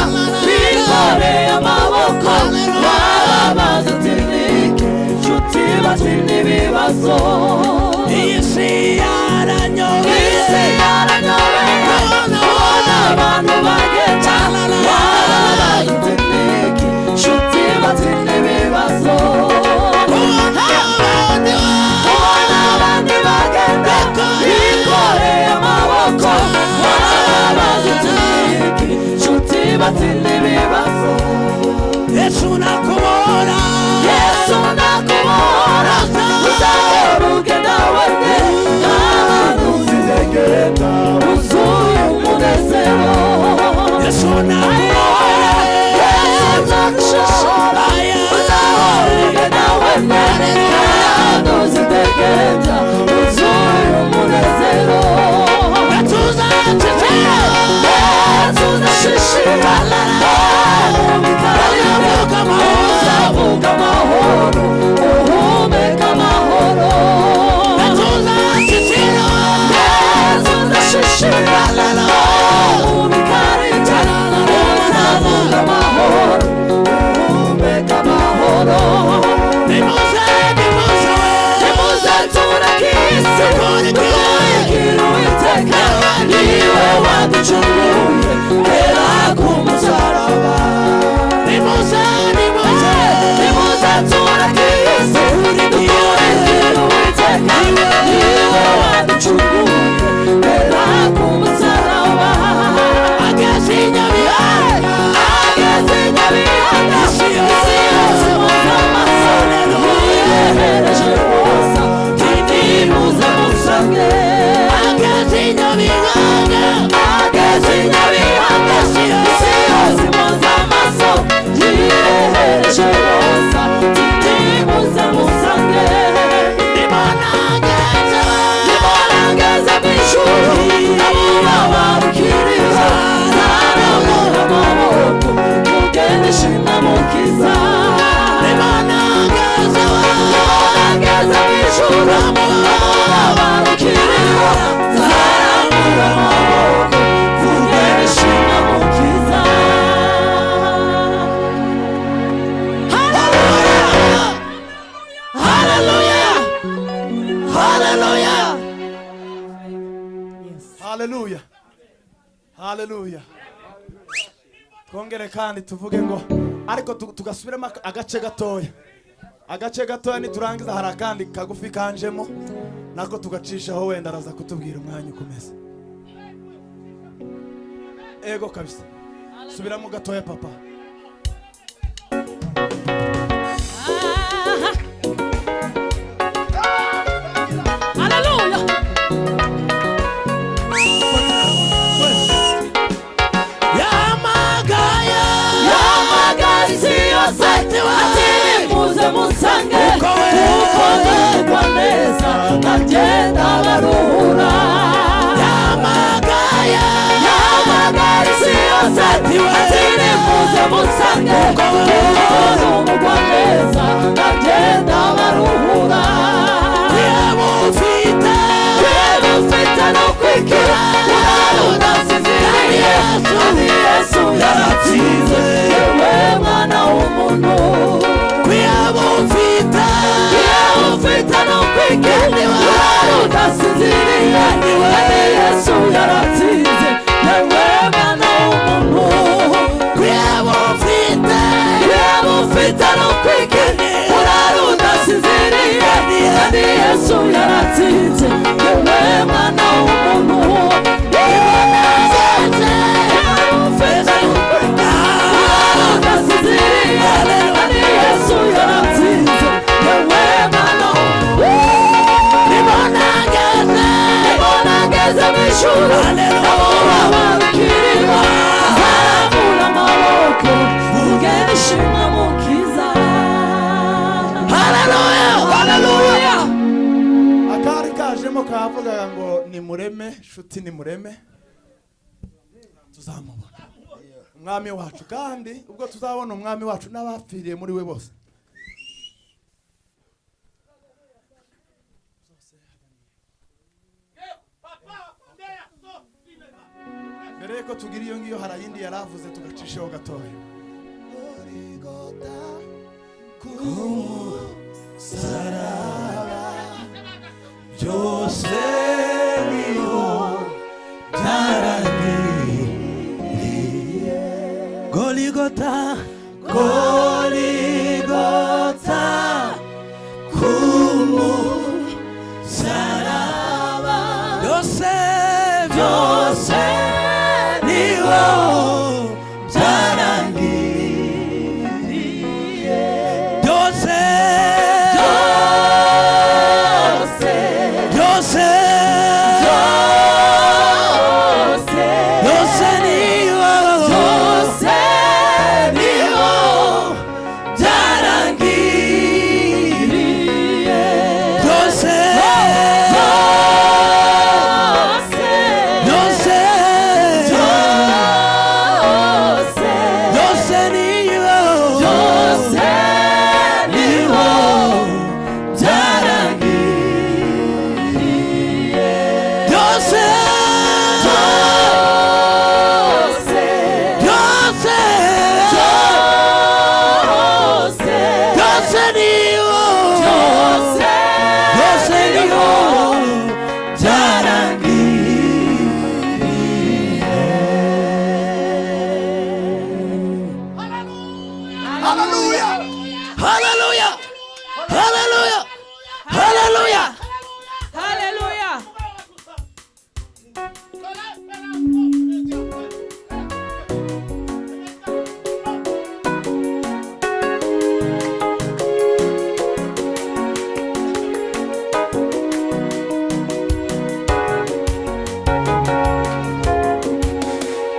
bikoreye amaboko, wababaza uti niki nshuti, bati n'ibibazo. Isi yaranyobeye. Isi yaranyobeye. Ubona abantu bagenda, wababaza uti niki nshuti, bati n'ibibazo. Kubona abandi Ubona abandi bagenda bikoreye amaboko, wababaza uti niki nshuti, bati n'ibibazo. Yesu nakubona. Yesu nakubona, uzahora ugenda wemye, nta Uzigenda. Wuzuye umunezero. Yesu nakubona. Yesu nakubona, uzahora ugenda wemye, nta uzidegembya, wuzuye umunezero. Tuzaceceka. Yesu uzashishira, uzavuga amahoro, uhumeka amahoro. Tuzaceceka. Yesu uzashishira, ubikarita, uzavuga amahoro, uhumeka amahoro. Nimuze, nimuze. Nimuze tureke isi, dukurikire Uwiteka, niwe waducunguye kera ku musaraba. Nimuze, nimuze. Nimuze tureke isi, dukurikire Uwiteka, niwe waducunguye kera ku musaraba. Ageze i Nyabihanga. Ageze i Nyabihanga, isi yose imuze amaso, yirehereje ubusa, nimuze musange. Ageze i Nyabihanga. Ageze i Nyabihanga, isi yose imuze amaso, yirehereje ubusa, nimuze musange. Nimunangeze. Nimurangeze mu ijuru, nta mubabaro ukiriho, nzarambura amaboko, mugende shima Mukiza. Nimunangeze. Nimurangeze mu ijuru, nta mubabaro ukiriho, nzarambura amaboko, mugende shima Mukiza. Hallelujah. Hallelujah. Haleluya, haleluya! Twongere kandi tuvuge ngo ariko tugasubiremo agace gatoya, agace gatoya. Niturangiza hari akandi kagufi kanjemo nako tugacishaho, wenda araza kutubwira umwanya ukomeza. Ego kabisa, subiramo gatoya, papa. Hallelujah. Yamagaye. Yamagaye isi yose ati nimuze musange, Kuko kuko ndumva neza, agenda baruhura. Yamagaye. Yamagaye isi yose ati nimuze musange, kuko ndumva neza, agenda baruhura. Niba ufite. Niba ufite no kwikira, urara udasinziriye, kandi Yesu yaratsinze, yewe mwana w'umuntu. Niba ufite. Yewe ufite no kwikira, urara udasinziriye, kandi Yesu yaratsinze, yewe mwana w'umuntu. Niba ufite. Yewe ufite no kwikira, urara udasinziriye, kandi Yesu yaratsinze, yewe mwana w'umuntu. Shimwa Mukiza. Haleluya, haleluya. Akari kajemo kavugaga ngo nimureme shuti, nimureme tuzamubona umwami wacu, kandi ubwo tuzabona umwami wacu n'abapfiriye muri we bose. Mbere yuko tugira iyo ngiyo hari ayindi yaravuze tugacishaho gatoya. Byose niho byarangiriye. Goligota, Goligota, ku musaraba. Byose, byose niho byarangiriye. Byose, byose, byose, byose niho, byose niho byarangiriye. Byose, byose, byose, byose niho, byose niho byarangiriye. Byose, byose, byose, byose niho, byose, byose niho byarangiriye. Haleluya! Haleluya! Haleluya! Haleluya! Haleluya.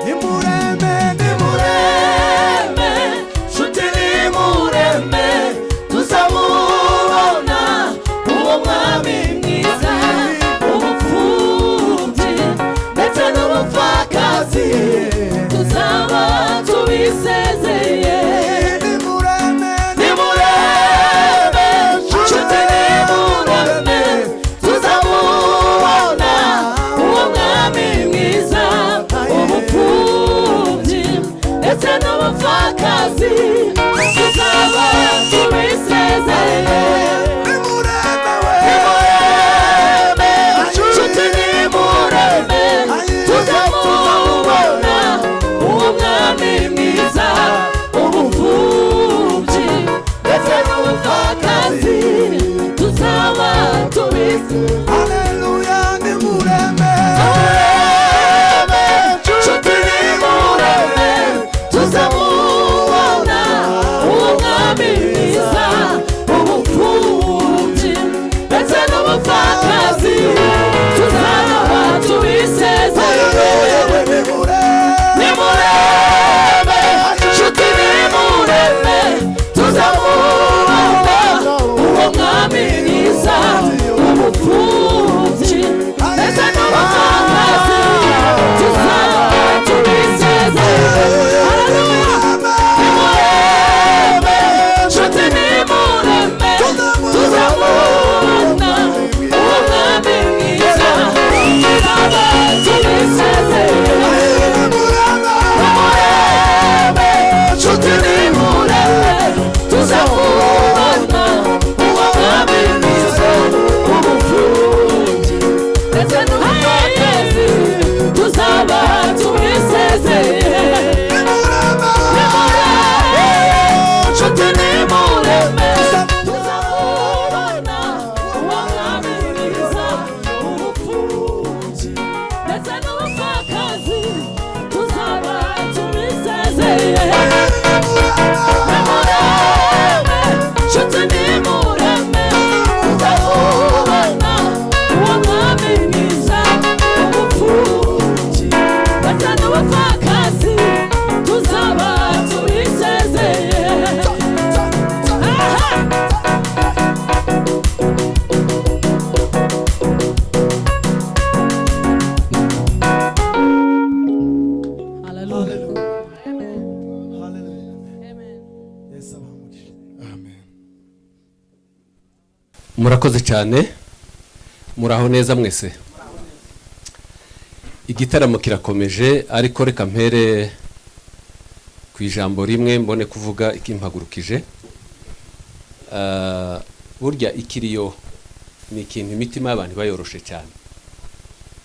Nimureme, nimureme, nshuti nimureme, tuzamubona uwo mwami. Murakoze cyane. Muraho neza mwese. Igitaramo kirakomeje, ariko reka mpere ku ijambo rimwe mbone kuvuga ikimpagurukije. Burya ikiriyo ni ikintu imitima y'abantu iba yoroshe cyane.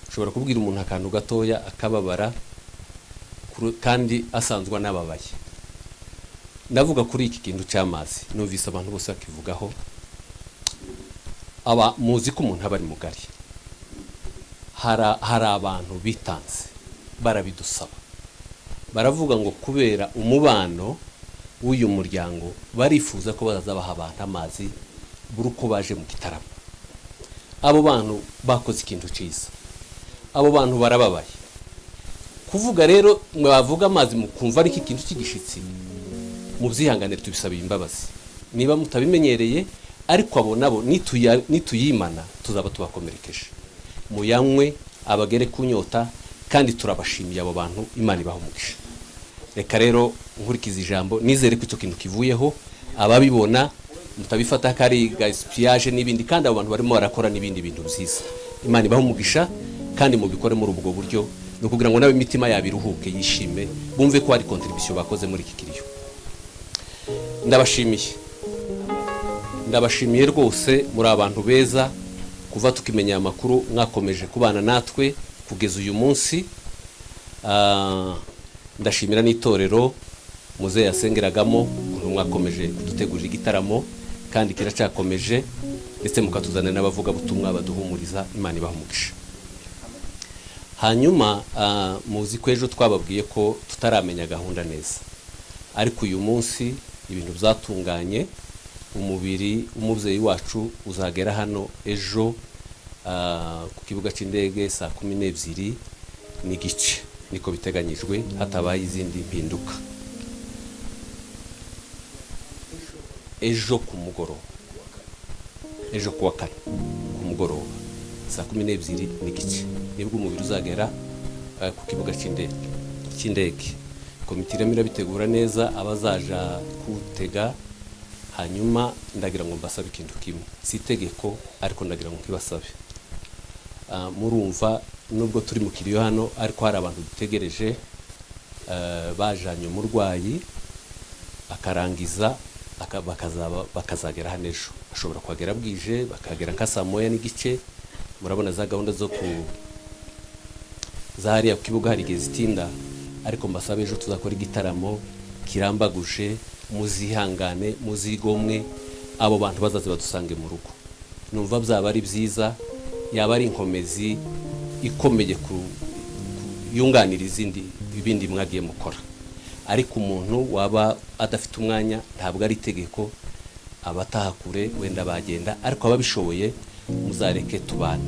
Ushobora kubwira umuntu akantu gatoya akababara, kandi asanzwe anababaye. Ndavuga kuri iki kintu cy'amazi, numvise abantu bose bakivugaho. Aba muzi ko umuntu aba ari mugari. Hari abantu bitanze barabidusaba, baravuga ngo kubera umubano w'uyu muryango barifuza ko bazabaha abantu amazi buri uko baje mu gitaramo. Abo bantu bakoze ikintu cyiza, abo bantu barababaye. Kuvuga rero mwavuga amazi mukumva ari iki kintu cy'igishitsi, mubyihanganire, tubisabiye imbabazi niba mutabimenyereye, ariko abo nabo nituyimana tuzaba tubakomerekeje. Muyanywe abagere ku nyota, kandi turabashimiye abo bantu, Imana ibaha umugisha. Reka rero nkurikiza ijambo, nizere ko icyo kintu kivuyeho, ababibona mutabifata ko ari gaspillage n'ibindi, kandi abo bantu barimo barakora n'ibindi bintu byiza. Imana ibaha umugisha, kandi mubikore muri ubwo buryo, ni ukugira ngo nabo imitima yabo iruhuke, yishime, bumve ko hari contribution bakoze muri iki kiriyo. Ndabashimiye, ndabashimiye rwose, muri abantu beza. Kuva tukimenya amakuru mwakomeje kubana natwe kugeza uyu munsi. Ndashimira n'itorero muzehe yasengeragamo, ukuntu mwakomeje kudutegurira igitaramo kandi kiracyakomeje, ndetse mukatuzanira n'abavugabutumwa baduhumuriza. Imana ibaha umugisha. Hanyuma muzi ko ejo twababwiye ko tutaramenya gahunda neza, ariko uyu munsi ibintu byatunganye. Umubiri w'umubyeyi wacu uzagera hano ejo ku kibuga cy'indege saa 12:30, niko biteganyijwe, hatabaye izindi mpinduka. Ejo ku mugoroba, ejo kuwa kane ku mugoroba saa 12:30 nibwo umubiri uzagera ku kibuga cy'indege. Komite irimo irabitegura neza, abazaja kutega. Hanyuma ndagira ngo mbasabe ikintu kimwe, si itegeko ariko ndagira ngo nkibasabe. Murumva nubwo turi mu kiriyo hano, ariko hari abantu dutegereje bajanye umurwayi akarangiza bakazagera hano ejo. Bashobora kuhagera bwije, bakagera nka saa 1:30. Murabona za gahunda zo ku zahariya ku kibuga hari igihe zitinda, ariko mbasabe ejo tuzakora igitaramo kirambaguje, muzihangane, muzigomwe, abo bantu bazaze badusange mu rugo. Numva byaba ari byiza, yaba ari inkomezi ikomeye ku yunganira izindi ibindi mwagiye mukora. Ariko umuntu waba adafite umwanya, ntabwo ari itegeko, abataha kure wenda bagenda, ariko ababishoboye muzareke tubane.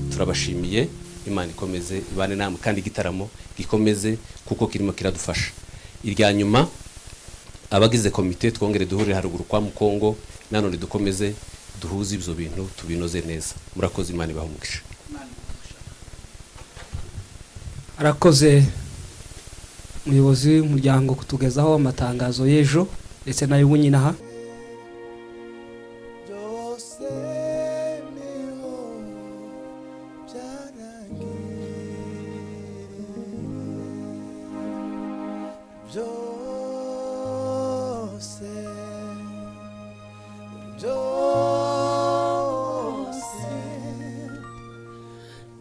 Turabashimiye, Imana ikomeze ibane namwe, kandi igitaramo gikomeze kuko kirimo kiradufasha. Irya nyuma, abagize komite twongere duhurire haruguru kwa Mukongo, nanone dukomeze duhuze ibyo bintu tubinoze neza. Murakoze, Imana ibahe umugisha. Arakoze umuyobozi w'umuryango kutugezaho amatangazo y'ejo ndetse n'ay'ubu nyine aha. Byose niho byarangiriye, byose, byose,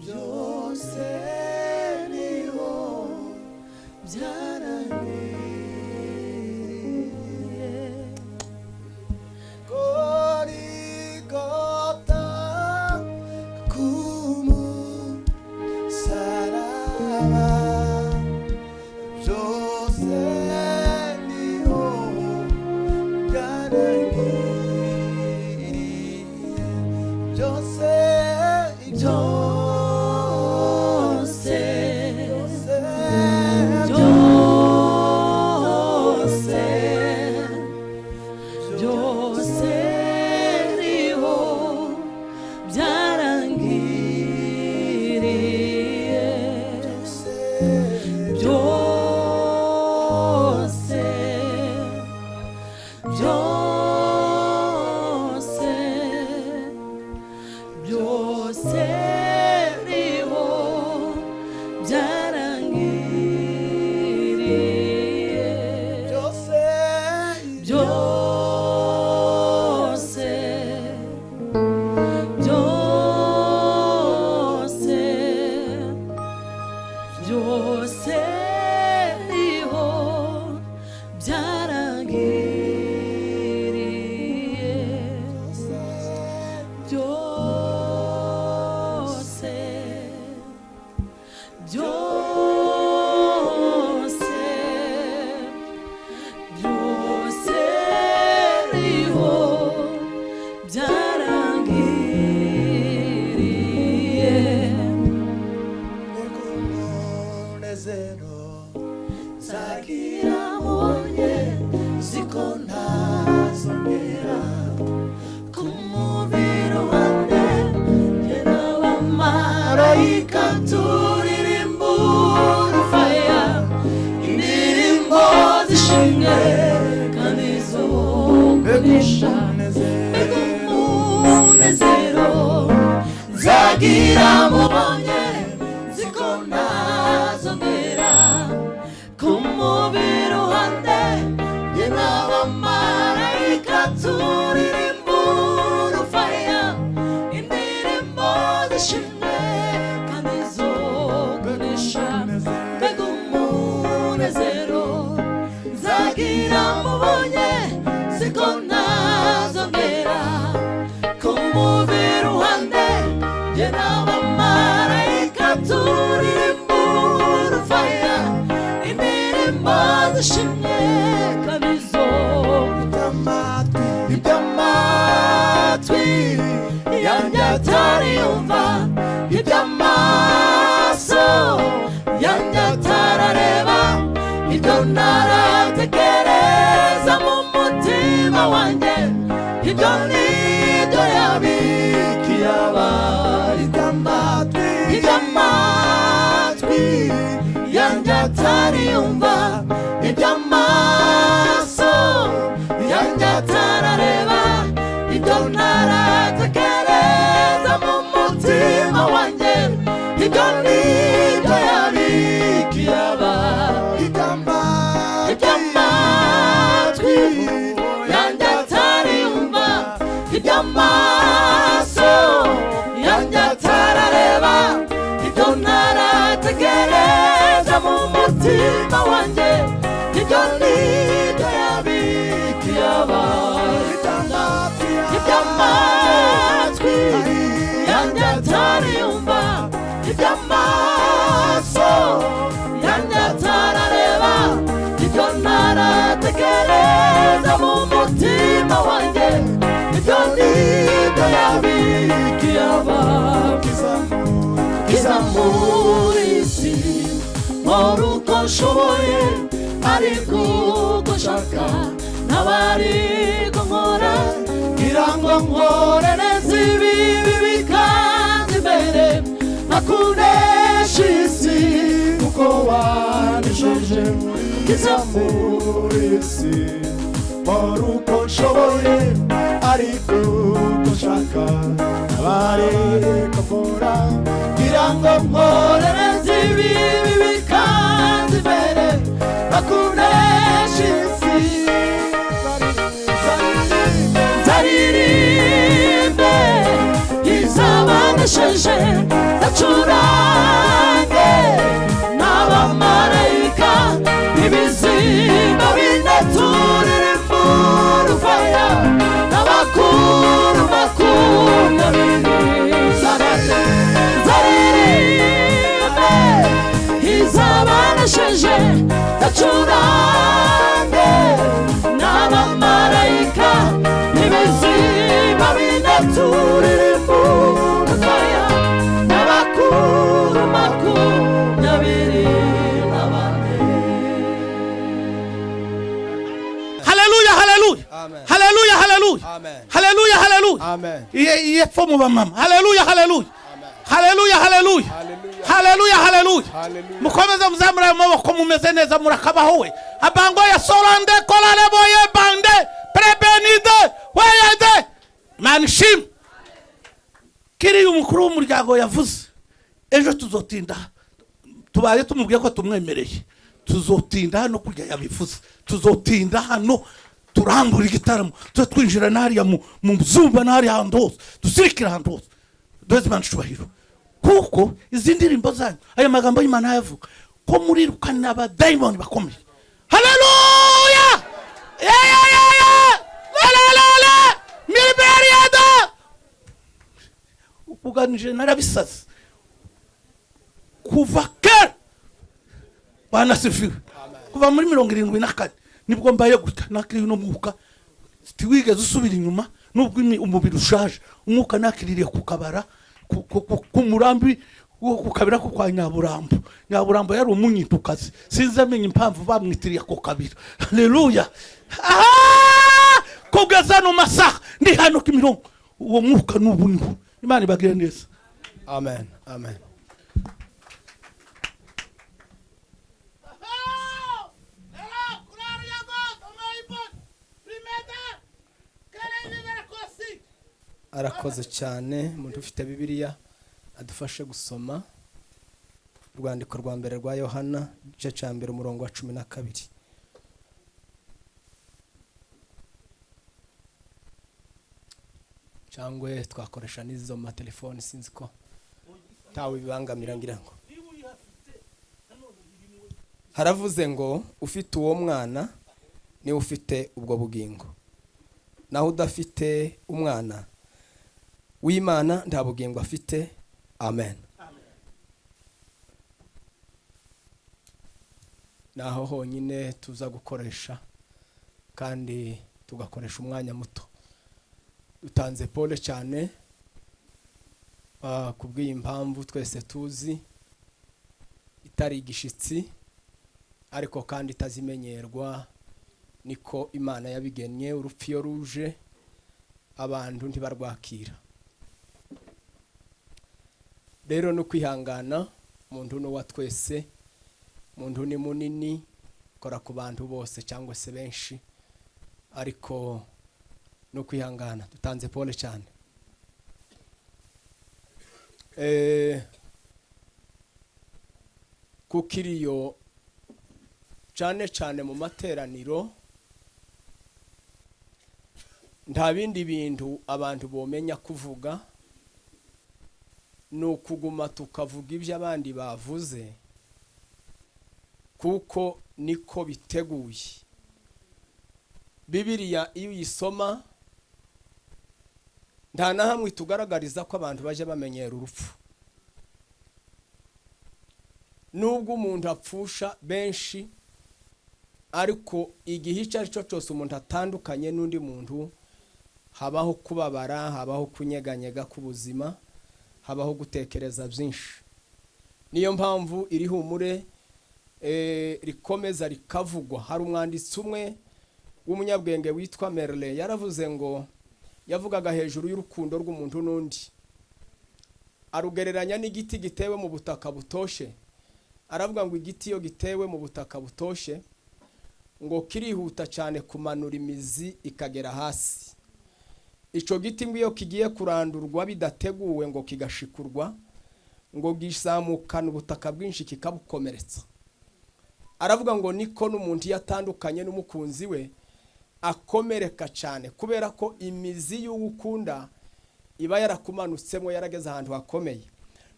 byose niho byarangiriye. Gorigota kumusaraba, byose niho byarangiriye, byose, byose, byose, byose niho byarangiriye, byose, byose. ntazongera kumubiri wanjye njye n'abamarayika turirimba urufaya indirimbo zishimye kandi zo kunesha mbega umunezero nzagira mubonye nziko ntazongera kumubiri wanjye njye n'abamarayika turirimba urufaya indirimbo zishimye kandi zo kunesha mbega umunezero nzagira mubonye siko ntazongera kumubiri wanjye njye n'abamarayika turirimba urufaya indirimbo zishimye kandi zo iby'amatwi yanjye atariyumva iby'amaso yanjye atarareba ibyo ntaratekereza mu mutima wanjye ibyo nibyo yabikiye abaye iby'amatwi yanjye atariyumva iby'amaso yanjye atarareba ibyo ntaratekereza mu mutima wanjye ibyo nibyo yabikiye abaye iby'amatwi yanjye atariyumva iby'amaso yanjye atarareba ibyo ntaratekereza mu mutima wanjye ibyo nibyo yabikiye abaye iby'amatwi yanjye atariyumva iby'amaso yanjye atarareba ibyo ntaratekereza mu mutima wanjye ibyo nibyo yabikiye abaye kiza muri isi nkora uko nshoboye ariko uko nshaka ntabariko nkora ngira ngo nkore neza ibibi bikanza imbere nkakunesha isi kuko wanesheje kiza muri isi nkora uko nshoboye ariko uko nshaka ntabariko nkora ngira ngo nkore neza ibibi bikanza imbere nkakunesha isi nzaririmbe izabanesheje nzacurange n'abamarayika ibizima bine turirimba urufaya n'abakuru 20 nzaririmbe izabanesheje nzacurange n'abamarayika ibizima bine turirimba urufaya n'abakuru 24. Haleluya, haleluya. Amen. Haleluya, haleluya. Amen. Haleluya, haleluya. Amen. Iye epfo mu bamama. Haleluya, haleluya. Haleluya, haleluya. Haleluya, haleluya. Haleluya. Mukomeze muzamure amaboko mumeze neza murakabaho we. Abango ya solande kolale boye bande prebenide weyede. Imana ishimwe. Kiriya umukuru w'umuryango yavuze ejo tuzotinda tubaye tumubwiye ko tumwemereye tuzotinda hano kurya yabivuze tuzotinda hano turambura igitaramo tuze twinjira n'hariya mu zumba n'hariya hantu hose dusirikira ahantu hose duheze Imana icubahiro kuko izi ndirimbo zanyu aya magambo y'Imana ayavuga ko murirukana abadayimoni bakomeye. Haleluya! Ya la la la la milberiyada ukuganije narabisaze kuva kera Bwana asifiwe. Kuva muri 74 nibwo mbaye gutya nakiriye uno mwuka tiwigeze usubira inyuma nubwo umubiri ushaje umwuka nakiririye ku kabara ku murambi wo ku kabira ko kwa Nyaburambo. Nyaburambo yari umunyitukazi sinzi amenya impamvu bamwitiriye ako kabira. Haleluya. Kubwe Hano Kimironko, uwo mwuka n'ubu niho. Imana ibagire neza. Amen, amen. Arakoze cyane. Umuntu ufite Bibiliya adufashe gusoma urwandiko rwa mbere rwa Yohana, igice cya 1, umurongo wa 12. Cyangwa twakoresha n'izo matelefoni, sinzi ko ntawe bibangamira. Ngira ngo haravuze ngo ufite uwo mwana niwe ufite ubwo bugingo, naho udafite umwana w'Imana nta bugingo afite. Amen. Naho honyine tuza gukoresha kandi tugakoresha umwanya muto. Dutanze pole cyane kubw'iyi mpamvu twese tuzi itari igishitsi, ariko kandi itazimenyerwa, niko Imana yabigennye. Urupfu iyo ruje abantu ntibarwakira. Rero no kwihangana, umuntu ni uwa twese, umuntu ni munini, kora ku bantu bose cyangwa se benshi, ariko no kwihangana. Dutanze pole cyane. Kukiriyo cyane cyane mu materaniro nta bindi bintu abantu bomenya kuvuga, ni ukuguma tukavuga ibyo abandi bavuze, kuko niko biteguye. Bibiliya iyo uyisoma nta na hamwe tugaragariza ko abantu baje bamenyera urupfu. Nubwo umuntu apfusha benshi, ariko igihe icyo ari cyo cyose umuntu atandukanye n'undi muntu, habaho kubabara, habaho kunyeganyega k'ubuzima, habaho gutekereza byinshi. Niyo mpamvu iri humure rikomeza rikavugwa. Hari umwanditsi umwe w'umunyabwenge witwa Merle, yaravuze ngo, yavugaga hejuru y'urukundo rw'umuntu n'undi, arugereranya n'igiti gitewe mu butaka butoshe. Aravuga ngo igiti iyo gitewe mu butaka butoshe ngo kirihuta cyane kumanura imizi ikagera hasi. Ico giti ngo iyo kigiye kurandurwa bidateguwe ngo kigashikurwa, ngo gisamukana ubutaka bwinshi kikabukomeretsa. Aravuga ngo niko n'umuntu yatandukanye n'umukunzi we akomereka cyane, kubera ko imizi y'uwukunda iba yarakumanutsemo, yarageze ahantu hakomeye.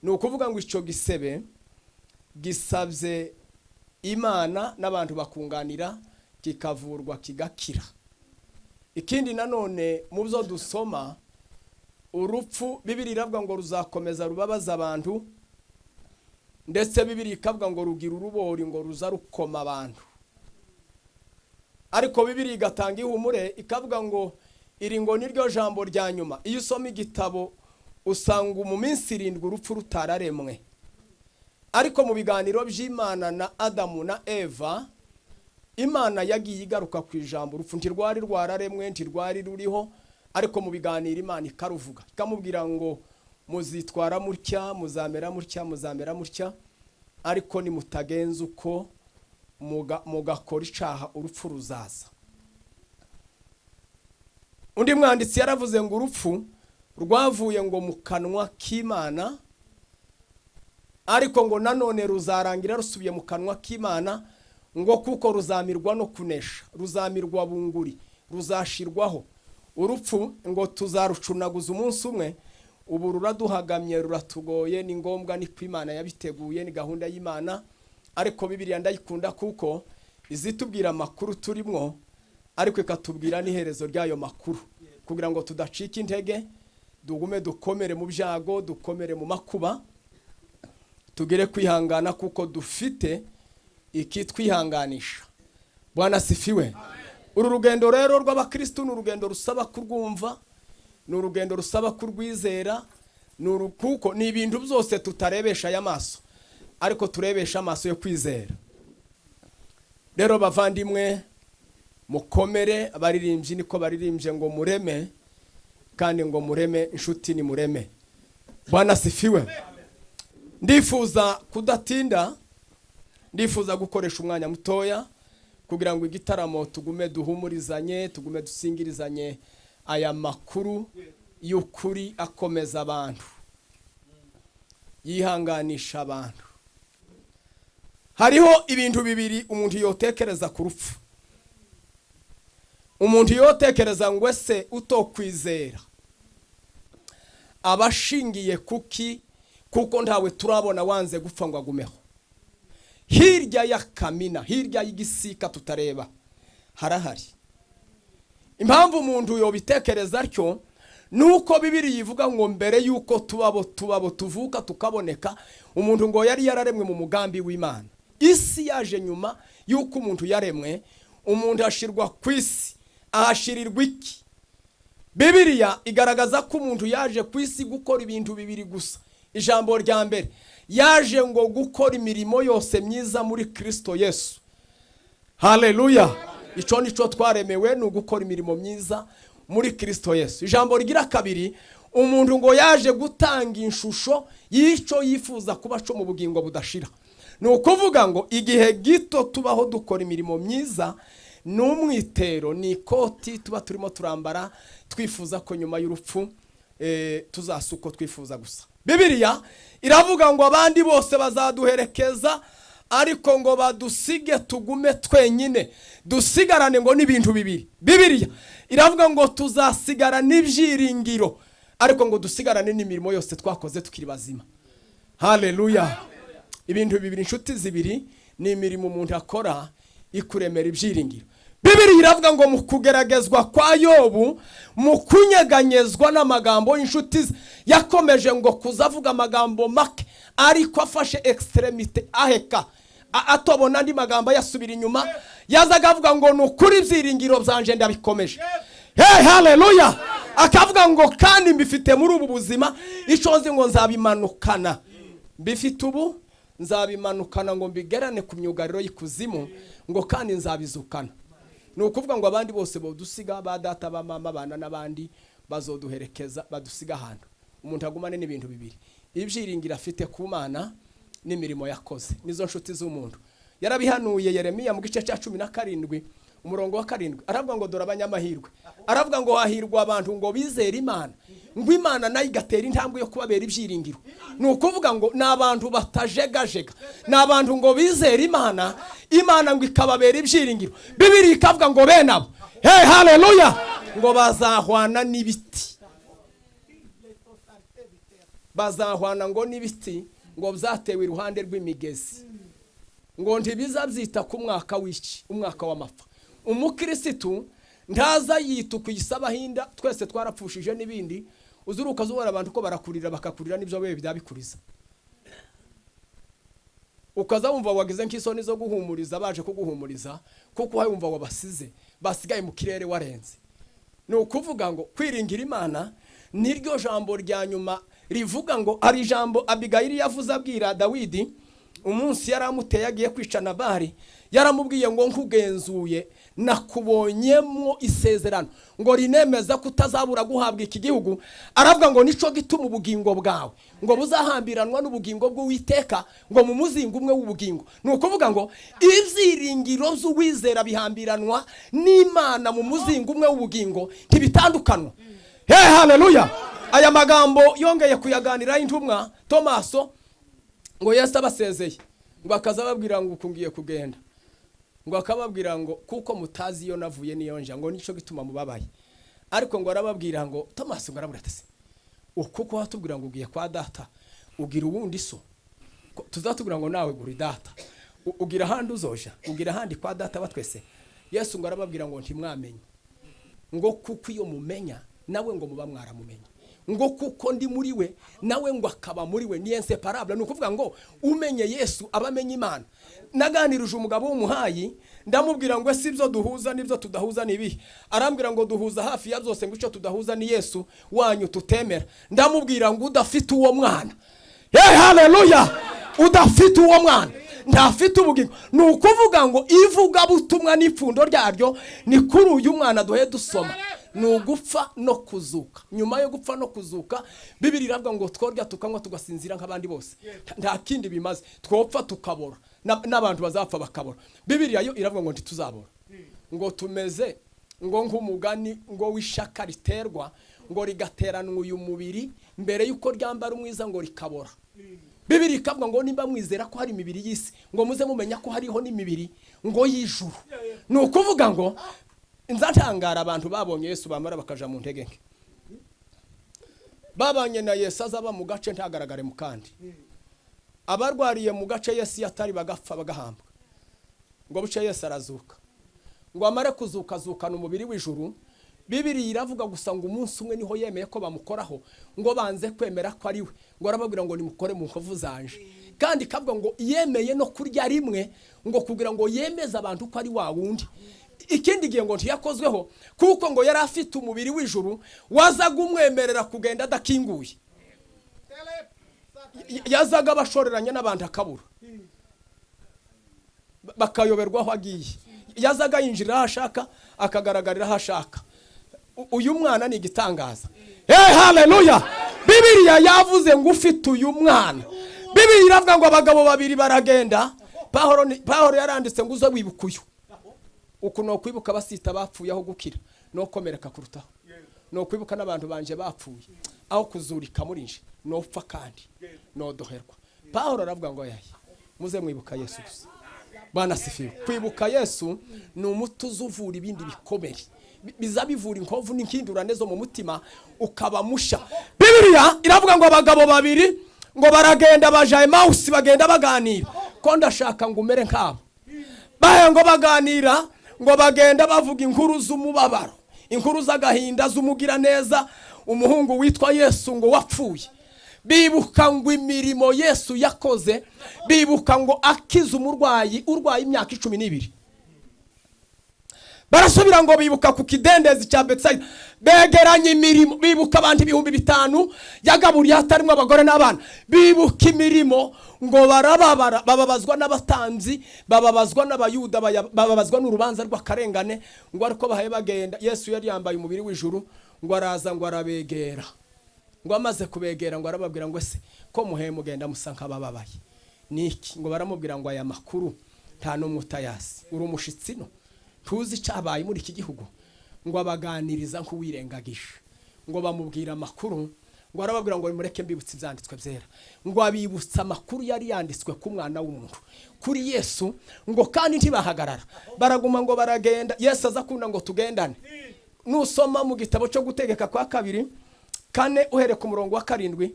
Ni ukuvuga ngo ico gisebe gisabye Imana n'abantu bakunganira, kikavurwa kigakira. Ikindi nanone mu byo dusoma, urupfu Bibiliya iravuga ngo ruzakomeza rubabaza abantu, ndetse Bibiliya ikavuga ngo rugira urubori ngo ruza rukoma abantu. Ariko Bibiliya igatanga ihumure, ikavuga ngo iri ngo niryo jambo rya nyuma. Iyo usoma igitabo usanga mu minsi 7 urupfu rutararemwe. Ariko mu biganiro by'Imana na Adamu na Eva, Imana yagiye igaruka ku ijambo urupfu ntirwari rwararemwe, ntirwari ruriho, ariko mu biganiro Imana ikaruvuga, ikamubwira ngo muzitwara mutya, muzamera mutya, muzamera mutya, ariko nimutagenza uko mugakora icaha urupfu ruzaza. Undi mwanditsi yaravuze ngo urupfu rwavuye ngo mu kanwa k'Imana, ariko ngo nanone ruzarangira rusubiye mu kanwa k'Imana, ngo kuko ruzamirwa no kunesha, ruzamirwa bunguri, ruzashirwaho. Urupfu ngo tuzarucunaguza umunsi umwe. Ubu ruraduhagamye, ruratugoye, ni ngombwa, ni ko Imana yabiteguye, ni gahunda y'Imana. Ariko Bibiliya ndayikunda kuko izitubwira amakuru turimwo, ariko ikatubwira n'iherezo ry'ayo makuru, kugira ngo tudacika intege, dugume dukomere mu byago, dukomere mu makuba, tugere kwihangana kuko dufite ikitwihanganisha. Bwana sifiwe. Uru rugendo rero rw'abakristo ni urugendo rusaba kurwumva, ni urugendo rusaba kurwizera, kuko ni ibintu byose tutarebesha aya maso, ariko turebesha amaso yo kwizera. Rero bavandimwe, mukomere. Abaririmbyi niko baririmbye ngo mureme. Kandi ngo mureme, inshuti ni mureme. Bwana sifiwe. Ndifuza kudatinda, ndifuza gukoresha umwanya mutoya kugira ngo igitaramo tugume duhumurizanye, tugume dusingirizanye aya makuru y'ukuri akomeza abantu, yihanganisha abantu. Hariho ibintu bibiri umuntu yotekereza ku rupfu. Umuntu yotekereza ngo ese utokwizera abashingiye kuki, kuko ntawe turabona wanze gupfa ngo agumeho. Hirya ya kamina, hirya y'igisika tutareba, harahari. Impamvu umuntu yobitekereza atyo nuko Bibiliya ivuga ngo mbere yuko tubabo tuvuka tukaboneka, umuntu ngo yari yararemwe mu mugambi w'Imana. Isi yaje nyuma yuko umuntu yaremwe, umuntu ashirwa ku isi. Ahashirirwa iki? Bibiliya igaragaza ko umuntu yaje ku isi gukora ibintu bibiri gusa. Ijambo rya mbere, yaje ngo gukora imirimo yose myiza muri Kristo Yesu. Haleluya. Ico nico twaremewe, ni ugukora imirimo myiza muri Kristo Yesu. Ijambo rigira kabiri, umuntu ngo yaje gutanga inshusho y'ico yifuza kuba cyo mu bugingo budashira. Ni ukuvuga ngo igihe gito tubaho dukora imirimo myiza n'umwitero, ni ikoti tuba turimo turambara twifuza ko nyuma y'urupfu tuzasuko twifuza gusa. Bibiliya iravuga ngo abandi bose bazaduherekeza, ariko ngo badusige tugume twenyine, dusigarane ngo n'ibintu bibiri. Bibiliya iravuga ngo tuzasigara n'ibyiringiro, ariko ngo dusigarane n'imirimo yose twakoze tukiri bazima. Haleluya. Ibintu bibiri, inshuti zibiri, ni imirimo umuntu akora ikuremera ibyiringiro. Bibiliya iravuga ngo mu kugeragezwa kwa Yobu, mu kunyeganyezwa n'amagambo y'inshuti ze, yakomeje ngo kuzavuga amagambo make, ariko afashe extremité aheka atobona andi magambo yasubira inyuma, yazaga avuga ngo ni ukuri ibyiringiro byanje ndabikomeje. Hey, haleluya. Akavuga ngo kandi mbifite muri ubu buzima, ico nzi ngo nzabimanukana, mbifite ubu nzabimanukana ngo mbigerane ku myugariro y'ikuzimu, ngo kandi nzabizukana. Ni ukuvuga ngo abandi bose bodusiga, ba data, ba mama, bana n'abandi bazoduherekeza, badusiga ahantu. Umuntu agumane n'ibintu bibiri, ibyiringiro afite ku Mana n'imirimo yakoze. Nizo nshuti z'umuntu. Yarabihanuye Yeremiya mu gice cya 17 umurongo wa 7, aravuga ngo dore abanyamahirwe. Aravuga ngo hahirwa abantu ngo bizera Imana, ngo Imana nayo igatera intambwe yo kubabera ibyiringiro. Ni ukuvuga ngo ni abantu batajegajega, ni abantu ngo bizera Imana, Imana ngo ikababera ibyiringiro. Bibiliya ikavuga ngo bene abo, hey, haleluya, ngo bazahwana n'ibiti. Bazahwana ngo n'ibiti ngo byatewe iruhande rw'imigezi, ngo ntibizabyita ku mwaka w'iki, umwaka w'amapfa. Umukirisitu ntaza yita kuyisabahinda, twese twarapfushije n'ibindi. Uzuruka zubora abantu ko barakurira bakakurira n'ibyo wewe byabikuriza. Ukaza wumva wagize nk'isoni zo guhumuriza baje kuguhumuriza, kuko wumva wabasize basigaye mu kirere warenze. Ni ukuvuga ngo kwiringira Imana niryo jambo rya nyuma rivuga ngo ari jambo Abigayili yavuze abwira Dawidi umunsi yaramuteye agiye kwica Nabali. Yaramubwiye ngo nkugenzuye nakubonyemo isezerano ngo rinemeza kutazabura guhabwa iki gihugu. Aravuga ngo nico gituma ubugingo bwawe ngo buzahambiranwa n'ubugingo bw'Uwiteka, ngo mu muzingo umwe w'ubugingo. Ni ukuvuga ngo ibyiringiro by'uwizera bihambiranwa n'Imana mu muzingo umwe w'ubugingo, ntibitandukanwa. Hey, haleluya. Aya magambo yongeye kuyaganira intumwa Tomaso ngo Yesu abasezeye, ngo akaza ababwira ngo ukungiye kugenda, ngo akababwira ngo kuko mutazi iyo navuye niyo nja, ngo nico gituma mubabaye. Ariko ngo arababwira ngo Tomaso ngo arabura ati uko watubwira ngo ugiye kwa data ugira uwundi so, tuzatubwira ngo nawe guri data, ugira ahandi uzoja, ugira ahandi kwa data batwese. Yesu ngo arababwira ngo ntimwamenye, ngo kuko iyo mumenya nawe ngo muba mwaramumenye, ngo kuko ndi muri we nawe ngo akaba muri we, ni inseparable. Ni ukuvuga ngo umenye Yesu abamenye Imana. Naganirije umugabo w'umuhayi ndamubwira ngo si ibyo duhuza n'ibyo tudahuza ni ibihe? Arambwira ngo duhuza hafi ya byose, ngo icyo tudahuza ni Yesu wanyu tutemera. Ndamubwira ngo udafite uwo mwana, hey, haleluya, udafite uwo mwana ntafite ubugingo. Ni ukuvuga ngo ivugabutumwa n'ipfundo ryaryo ni kuri uyu mwana duhe dusoma. Ni ugupfa no kuzuka. Nyuma yo gupfa no kuzuka, Bibiri iravuga ngo tworya tukanywa tugasinzira nk'abandi bose, nta kindi bimaze. Twopfa tukabora, n'abantu bazapfa bakabora. Bibiriya yo iravuga ngo ntituzabora, ngo tumeze ngo nk'umugani ngo w'ishaka riterwa, ngo rigateranwa uyu mubiri mbere y'uko ryambara umwiza, ngo rikabora. Bibiri ikavuga ngo nimba mwizera ko hari imibiri y'isi, ngo muze mumenya ko hariho n'imibiri ngo y'ijuru. Ni ukuvuga ngo nzatangara abantu babonye Yesu bamara bakaja mu ntege nke. Babanye na Yesu azaba mu gace ntagaragare mu kandi. Abarwariye mu gace Yesu yatari bagapfa bagahambwa, ngo buce Yesu arazuka, ngo amare kuzuka azukana umubiri w'ijuru. Bibiri iravuga gusa ngo umunsi umwe niho yemeye ko bamukoraho, ngo banze kwemera ko ari we, ngo arababwira ngo nimukore mu nkovu zanje. Kandi kavuga ngo yemeye no kurya rimwe, ngo kugira ngo yemeze abantu ko ari wa wundi. Ikindi gihe ngo ntiyakozweho, kuko ngo yari afite umubiri w'ijuru wazaga umwemerera kugenda adakinguye. Yazaga abashoreranye n'abantu akabura, bakayoberwa aho agiye. Yazaga yinjira aho ashaka, akagaragarira aho ashaka. Uyu mwana ni igitangaza. Hey, haleluya! Bibiliya yavuze ngo ufite uyu mwana. Bibiliya iravuga ngo abagabo babiri baragenda. Pawulo yaranditse ngo uze wibuka uyu. Uku no kwibuka basita bapfuye aho gukira, no komereka kurutaho. No kwibuka n'abantu banje bapfuye aho kuzurika muri nje, no pfa kandi no doherwa. Pawulo aravuga ngo yayi muze mwibuka Yesu gusa. Bwana sifiwe. Kwibuka Yesu ni umuti uzuvura ibindi bikomere, biza bivura inkovu n'inkindurane zo mu mutima, ukaba musha. Bibiliya iravuga ngo abagabo babiri ngo baragenda baja Emausi, bagenda baganira. Ko ndashaka ngo umere nkabo. Bahe ngo baganira, ngo bagenda bavuga inkuru z'umubabaro, inkuru z'agahinda z'umugira neza, umuhungu witwa Yesu ngo wapfuye. Bibuka ngo imirimo Yesu yakoze, bibuka ngo akiza umurwayi urwaye imyaka 12. Barasubira ngo bibuka ku kidendezi cya Betsaida, begeranye imirimo, bibuka abantu 5000 yagaburiye hatarimo abagore n'abana. Bibuka imirimo ngo barababara, bababazwa n'abatambyi, bababazwa n'abayuda, bababazwa n'urubanza rw'akarengane. Ngo ariko bahaye bagenda, Yesu yari yambaye umubiri w'ijuru, ngo araza ngo arabegera. Ngo amaze kubegera ngo arababwira ngo ese ko muhe mugenda musa nk'abababaye niki? Ngo baramubwira ngo aya makuru nta n'umwe utayasi, uri umushitsi no tuzi cyabaye muri iki gihugu. Ngo abaganiriza nk'uwirengagisha, ngo bamubwira amakuru, ngo arababwira ngo mureke mbibutse ibyanditswe byera. Ngo abibutsa amakuru yari yanditswe ku mwana w'umuntu, kuri Yesu. Ngo kandi ntibahagarara, baraguma ngo baragenda. Yesu aza akunda ngo tugendane. Nusoma mu gitabo cyo gutegeka kwa kabiri 4 uhere ku murongo wa 7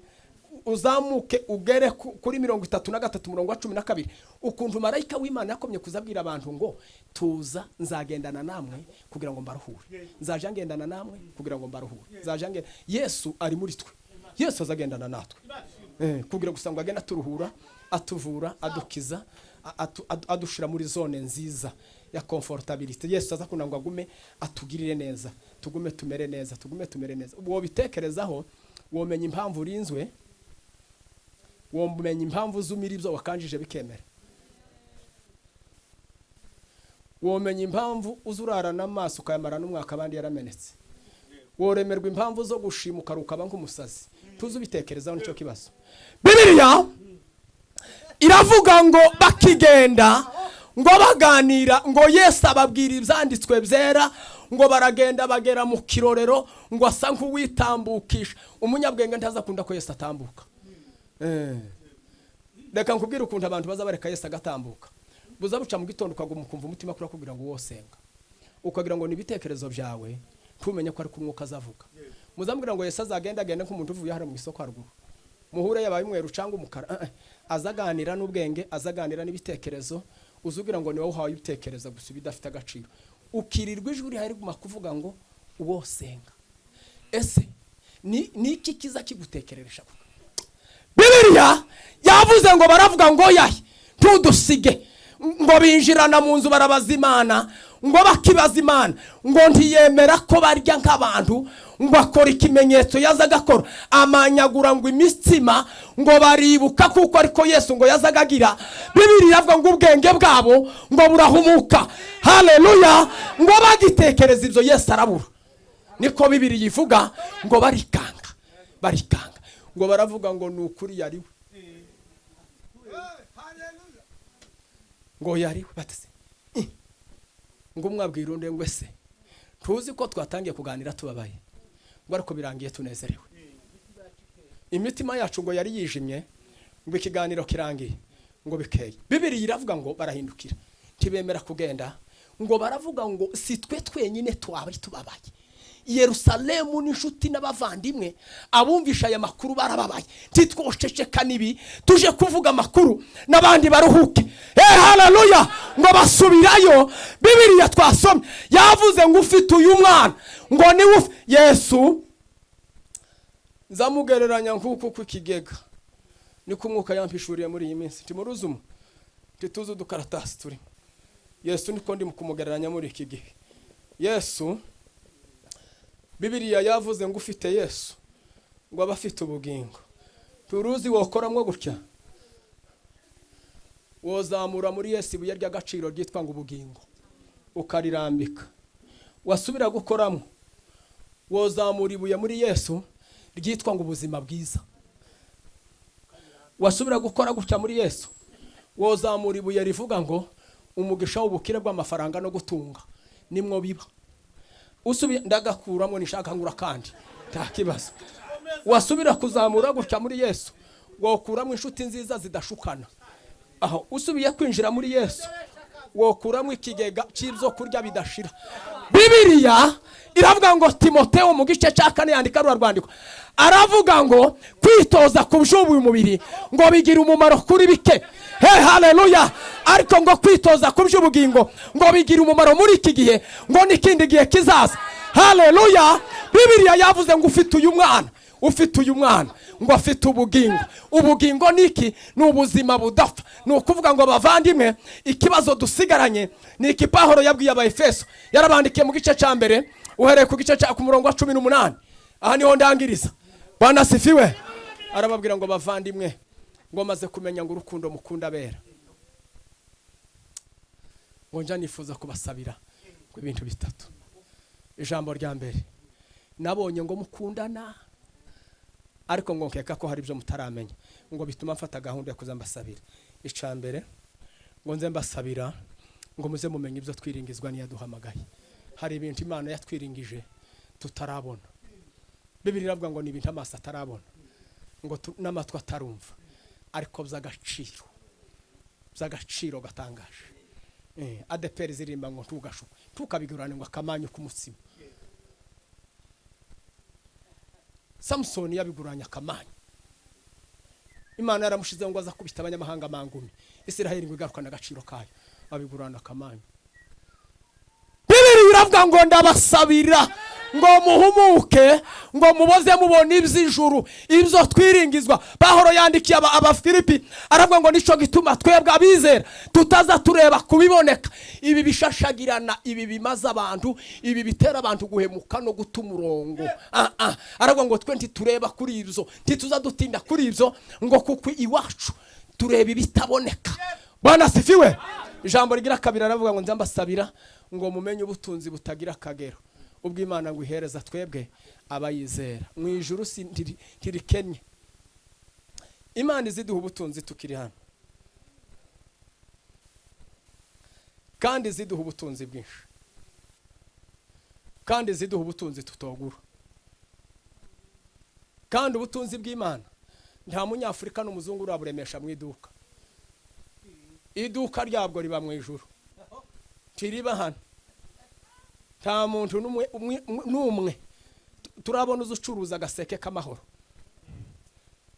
uzamuke ugere kuri 33 umurongo wa 12, ukuntu marayika w'Imana yakomye kuzabwira abantu ngo tuza nzagendana namwe kugira ngo mbaruhure, nzaje ngendana namwe kugira ngo mbaruhure, nzaje ngenda. Yesu ari muri twe, Yesu azagendana natwe kugira gusa ngo agenda aturuhura, atuvura, adukiza, adushira muri zone nziza ya comfortability. Yesu azakunda ngo agume atugirire neza, tugume tumere neza, tugume tumere neza. Ubwo bitekerezaho womenya impamvu urinzwe, womenya impamvu z'umira ibyo wakanjije bikemera, womenya impamvu uzurara n'amaso ukayamara n'umwaka abandi yaramenetse, woremerwa impamvu zo gushimuka rukaba nk'umusazi. Tuzi ubitekerezaho, nicyo kibazo. Bibiliya iravuga ngo bakigenda ngo baganira, ngo Yesu ababwira ibyanditswe byera, ngo baragenda bagera mu kirorero, ngo asa nk'uwitambukisha. Umunyabwenge ntazakunda ko Yesu atambuka. Reka nkubwire ukuntu abantu baza bareka Yesu agatambuka. Buza buca mu gitondo ukaguma ukumva umutima kuri kugira ngo wosenga, ukagira ngo nibitekerezo byawe, ntumenye ko ari ku mwuka azavuga. Muzambwira ngo Yesu azagenda agende nk'umuntu uvuye hano mu isoko haruguru, muhure yabaye umweru cyangwa umukara, azaganira n'ubwenge, azaganira n'ibitekerezo. Uzugira ngo ni wowe uhawe ibitekerezo gusa bidafite agaciro, ukirirwa ijwi rihari guma kuvuga ngo uwosenga. Ese ni iki kiza kigutekereresha? Bibiliya yavuze ngo baravuga ngo yahi ntudusige, ngo binjirana mu nzu barabaza Imana, ngo bakibaza Imana, ngo ntiyemera ko barya nk'abantu, ngo akora ikimenyetso yazaga akora, amanyagura ngo imitsima, ngo baribuka kuko ariko Yesu ngo yazaga agira. Bibiliya iravuga ngo ubwenge bwabo ngo burahumuka. Haleluya! Ngo bagitekereza ibyo Yesu arabura. Niko Bibiri yivuga ngo barikanga, barikanga ngo baravuga ngo ni ukuri yariwe, ngo yariwe batese ngo umwabwira undi ngo ese tuzi ko twatangiye kuganira tubabaye, ngo ariko birangiye tunezerewe. Imitima yacu ngo yari yijimye, ngo ikiganiro kirangiye ngo bikeye. Bibiri iravuga ngo barahindukira ntibemera kugenda, ngo baravuga ngo si twe twenyine twaba tubabaye, Yerusalemu n'inshuti n'abavandimwe abumvisha aya makuru barababaye, ntitwosheceka nibi tuje kuvuga amakuru n'abandi baruhuke. Haleluya! Ngo basubirayo. Bibiliya twasomye yavuze ngo ufite uyu mwana ngo ni Yesu nzamugereranya nkuko kukigega niko umwuka yampishuriye muri iyi minsi timuruzumu tituze udukaratasi turi Yesu niko ndi kumugereranya muri iki gihe. Yesu Bibiliya yavuze ngo ufite Yesu ngo abafite ubugingo. Turuzi wokoramwo gutya wozamura muri Yesu ibuye ry'agaciro ryitwa ngo ubugingo ukarirambika, wasubira gukoramo wozamura ibuye muri Yesu ryitwa ngo ubuzima bwiza, wasubira gukora gutya muri Yesu wozamura ibuye rivuga ngo umugisha w'ubukire bw'amafaranga no gutunga nimwo biba. Usubi ndagakuramo nishaka ngura kandi nta kibazo. Wasubira kuzamura gutya muri Yesu wokuramo inshuti nziza zidashukana. Aho usubiye kwinjira muri Yesu wokuramo ikigega cy'ibyo kurya bidashira. Bibiliya iravuga ngo Timoteo mu gice cya 4 yandika rwa rwandiko aravuga ngo kwitoza ku by'ubu mubiri ngo bigira umumaro kuri bike. Hey, haleluya! Ariko ngo kwitoza ku by'ubugingo ngo bigira umumaro muri iki gihe ngo n'ikindi gihe kizaza. Haleluya! Bibiliya yavuze ngo ufite uyu mwana, ufite uyu mwana ngo afite ubugingo. Ubugingo niki? Ni ubuzima budapfa. Ni ukuvuga ngo bavandimwe, ikibazo dusigaranye ni iki Pawulo yabwiye Abaefeso, yarabandikiye mu gice cya mbere uhereye ku gice cya ku murongo wa 18. Aha niho ndangiriza. Bwana sifiwe. Arababwira ngo bavandimwe, ngo maze kumenya ngo urukundo mukunda bera, ngo njya nifuza kubasabira ngo ibintu bitatu. Ijambo rya mbere, nabonye ngo mukundana ariko ngo nkeka ko hari ibyo mutaramenya, ngo bituma mfata gahunda yo kuza mbasabira. Icya mbere, ngo nze mbasabira ngo muze mumenye ibyo twiringizwa niyaduhamagaye. Hari ibintu Imana yatwiringije tutarabona. Bibiliya iravuga ngo ni ibintu amaso atarabona, ngo n'amatwi atarumva, ariko by'agaciro, by'agaciro gatangaje. ADPR zirimba ngo ntugashukwe, ntukabigurane ngo akamanyu k'umutsima. Samsoni yabiguranye akamanyu. Imana yaramushize ngo aza kubita abanyamahanga mangumi, Isiraheli ngo igarukane agaciro kayo, babigurana akamanyu. Bibiliya iravuga ngo ndabasabira ngo muhumuke, ngo muboze mubona iby'ijuru, ibyo twiringizwa. Pawulo yandikiye Abafilipi aravuga ngo nico gituma twebwe abizera tutaza tureba kubiboneka, ibi bishashagirana, ibi bimaza abantu, ibi bitera abantu guhemuka no guta umurongo. Aravuga ngo twe ntitureba kuri ibyo, ntituza dutinda kuri ibyo, ngo kuko iwacu tureba ibitaboneka. Bwana sifiwe. Ijambo rigira kabiri aravuga ngo nzambasabira ngo mumenye ubutunzi butagira akagero ubwo Imana ngo ihereza twebwe abayizera. Mu ijuru si ntirikennye. Imana iziduha ubutunzi tukiri hano, kandi iziduha ubutunzi bwinshi, kandi iziduha ubutunzi tutogura. Kandi ubutunzi bw'Imana nta munyafurika n'umuzungu uraburemesha mu iduka. Iduka ryabwo riba mu ijuru, ntiriba hano. Nta muntu n'umwe turabona uzucuruza agaseke k'amahoro.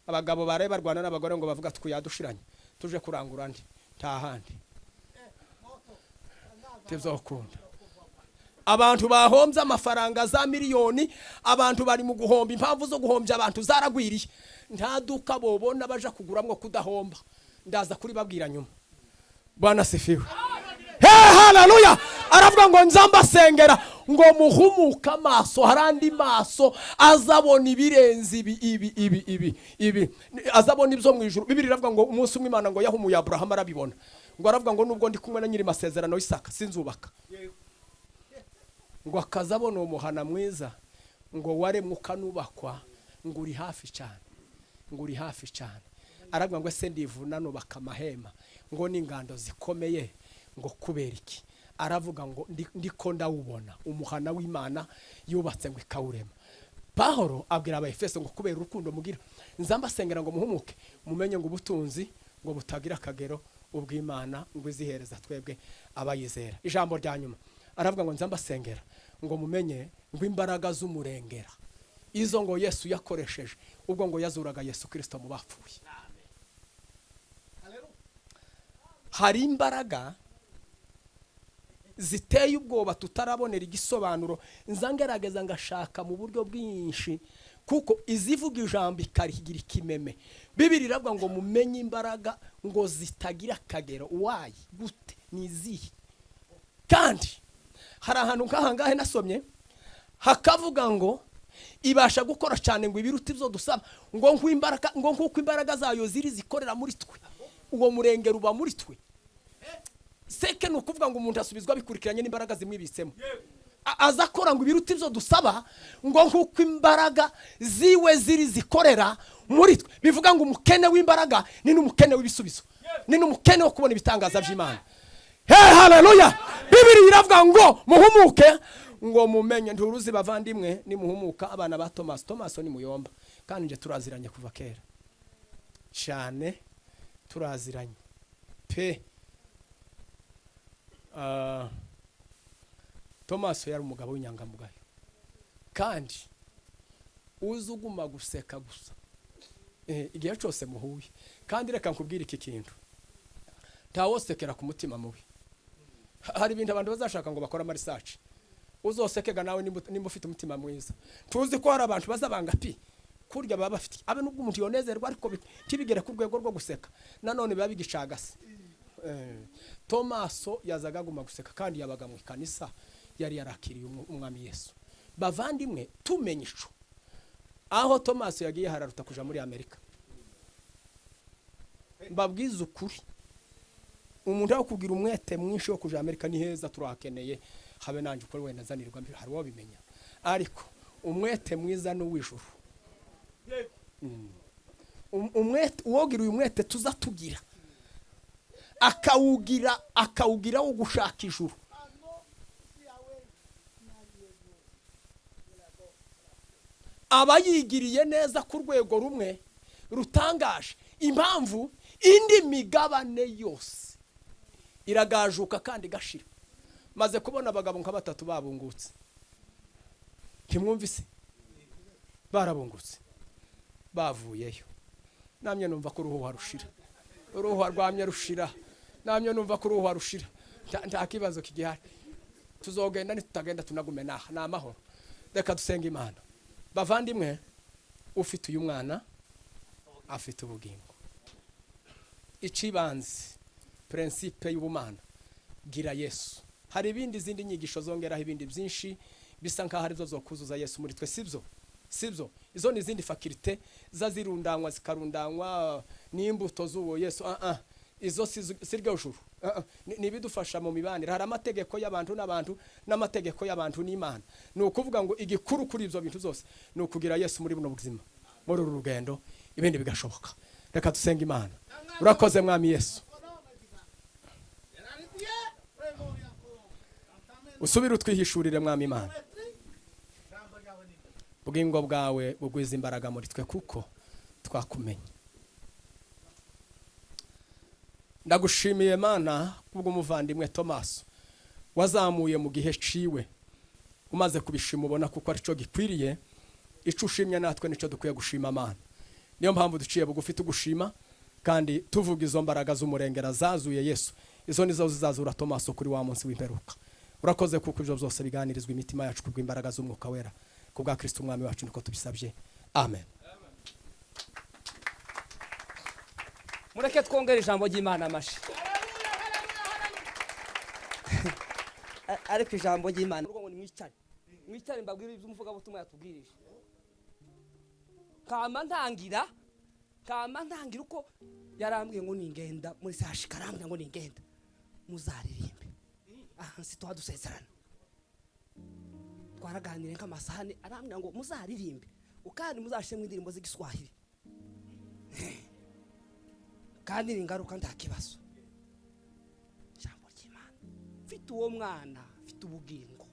Abagabo bare barwana n'abagore ngo bavuga twiyadushiranye tuje kurangura andi, nta handi tuzokunda. Abantu bahombye amafaranga za miliyoni, abantu bari mu guhomba, impamvu zo guhombya abantu zaragwiriye. Nta duka bobona baja kuguramwo kudahomba. Ndaza kuri babwira nyuma. Bwana sifiwe. Hey, haleluya! Aravuga ngo nzambasengera ngo muhumuke amaso, harandi maso azabona ibirenze ibi ibi ibi ibi ibi, azabona ibyo mu ijuru. Bibiliya iravuga ngo umunsi umwe Imana ngo yahumuye Abraham arabibona, ngo aravuga ngo nubwo ndi kumwe na nyiri masezerano Isaka sinzubaka, ngo akazabona umuhana mwiza Ngo waremwe ukanubakwa, ngo uri hafi cyane, ngo uri hafi cyane. Aravuga ngo ese ndivuna nubaka amahema ngo n'ingando zikomeye, ngo kubera iki? Aravuga ngo ndiko ndawubona umuhana w'Imana yubatse ngo ikawurema. Pawulo abwira Abaefeso ngo kubera urukundo mugira nzambasengera ngo muhumuke, mumenye ngo ubutunzi ngo butagira akagero ubw'Imana ngo izihereza twebwe abayizera. Ijambo rya nyuma aravuga ngo nzambasengera ngo mumenye ngo imbaraga z'umurengera izo ngo Yesu yakoresheje ubwo ngo yazuraga Yesu Kristo mu bapfuye. Hari imbaraga ziteye ubwoba tutarabonera igisobanuro, nzangerageza ngashaka mu buryo bwinshi, kuko izivuga ijambo ikarigira ikimeme. Bibiri iravuga ngo mumenye imbaraga ngo zitagira akagero. Why? Gute? Nizihe? Kandi hari ahantu nkahangahe nasomye hakavuga ngo ibasha gukora cyane ngo ibiruta ibyo dusaba, ngo nk'imbaraga, ngo nkuko imbaraga zayo ziri zikorera muri twe, uwo murengero uba muri twe. Seke ni ukuvuga ngo umuntu asubizwa bikurikiranye n'imbaraga zimwibitsemo. Aza akora ngo ibiruta ibyo dusaba, ngo nkuko imbaraga ziwe ziri zikorera muri twe. Bivuga ngo umukene w'imbaraga ni n'umukene w'ibisubizo, ni n'umukene wo kubona ibitangaza by'Imana. Hey, haleluya! Bibiri iravuga ngo muhumuke, ngo mumenye. Nturuzi bavandimwe, nimuhumuka abana ba Thomas. Thomas ni muyomba, kandi nje turaziranye kuva kera cyane, turaziranye pe. Thomas yari umugabo w'inyangamugayo, kandi uzi uguma guseka gusa igihe cyose muhuye. Kandi reka nkubwire iki kintu, ntawosekera ku mutima mubi. Hari ibintu abantu bazashaka ngo bakora ama research, uzosekega nawe nimba ufite umutima mwiza. Tuzi ko hari abantu bazabanga pi kurya baba bafite abe, nubwo umuntu yonezerwa ariko kibigere ku rwego rwo guseka nanone biba bigicagase. Tomaso yazaga aguma guseka, kandi yabaga mu ikanisa, yari yarakiriye umwami Yesu. Bavandimwe, tumenye ico aho Tomaso yagiye hararuta kuja muri Amerika. Mbabwiza ukuri, umuntu aho kugira umwete mwinshi wo kuja Amerika ni heza, turakeneye, habe nanje uko wenda nzanirwa hari uwo bimenya, ariko umwete mwiza ni uw'ijuru. Umwete uwogira uyu mwete tuza tugira, akawugira wo gushaka ijuru. Aba yigiriye neza ku rwego rumwe rutangaje. Impamvu indi migabane yose iragajuka kandi gashira. Maze kubona abagabo nka batatu babungutse, ntimwumvise? Barabungutse bavuyeyo. Namye numva ko uruhuha rushira, uruhuha rwamye rushira. Namye numva ko uruhuha rushira, nta kibazo kigihari. Tuzogenda nitutagenda tunagume naha, ni amahoro. Reka dusenge Imana. Bavandimwe, ufite uyu mwana afite ubugingo. Icibanze principe y'ubumana, gira Yesu. Hari ibindi zindi nyigisho zongeraho ibindi byinshi bisa nkaho ari byo zokuzuza Yesu muri twe, sibyo? Sibyo? Izo ni izindi faculté zazirundanywa zikarundanywa n'imbuto z'uwo Yesu. Izo siryo juru nibidufasha mu mibanire. Hari amategeko y'abantu n'abantu n'amategeko y'abantu n'Imana. Ni ukuvuga ngo igikuru kuri ibyo bintu zose ni ukugira Yesu muri buno buzima, muri uru rugendo, ibindi bigashoboka. Reka dusenge Imana. Urakoze mwami Yesu, usubire utwihishurire mwami Imana, bugingo bwawe bugwiza imbaraga muri twe kuko twakumenye. Ndagushimiye Mana kubw'umuvandimwe Thomas wazamuye mu gihe ciwe, umaze kubishima ubona kuko arico gikwiriye. Ico ushimye natwe nico dukwiye gushima Mana. Niyo mpamvu duciye bugufi tugushima, kandi tuvuga izo mbaraga z'umurengera zazuye Yesu, izo nizo zizazura Thomas kuri wa munsi w'imperuka. Urakoze kuko ibyo byose biganirizwa imitima yacu kubw'imbaraga z'umwuka wera, kubwa Kristo umwami wacu, niko tubisabye. Amen. Mureke twongere ijambo ry'Imana amashi. Ariko ijambo ry'Imana ngo ni mwicare, mwicare mbabwire ibyo umuvugabutumwa yatubwirije. Kama ntangira uko yarambwiye ngo ningenda muri sashika, arambwira ngo ningenda muzaririmbe. Aha si twadusezerana. Twaraganiriye nk'amasahani, arambwira ngo muzaririmbe kandi muzashiremo indirimbo z'igiswahili, kandi ni ingaruka nta kibazo. Ijambo ry'Imana, mfite uwo mwana, mfite ubugingo,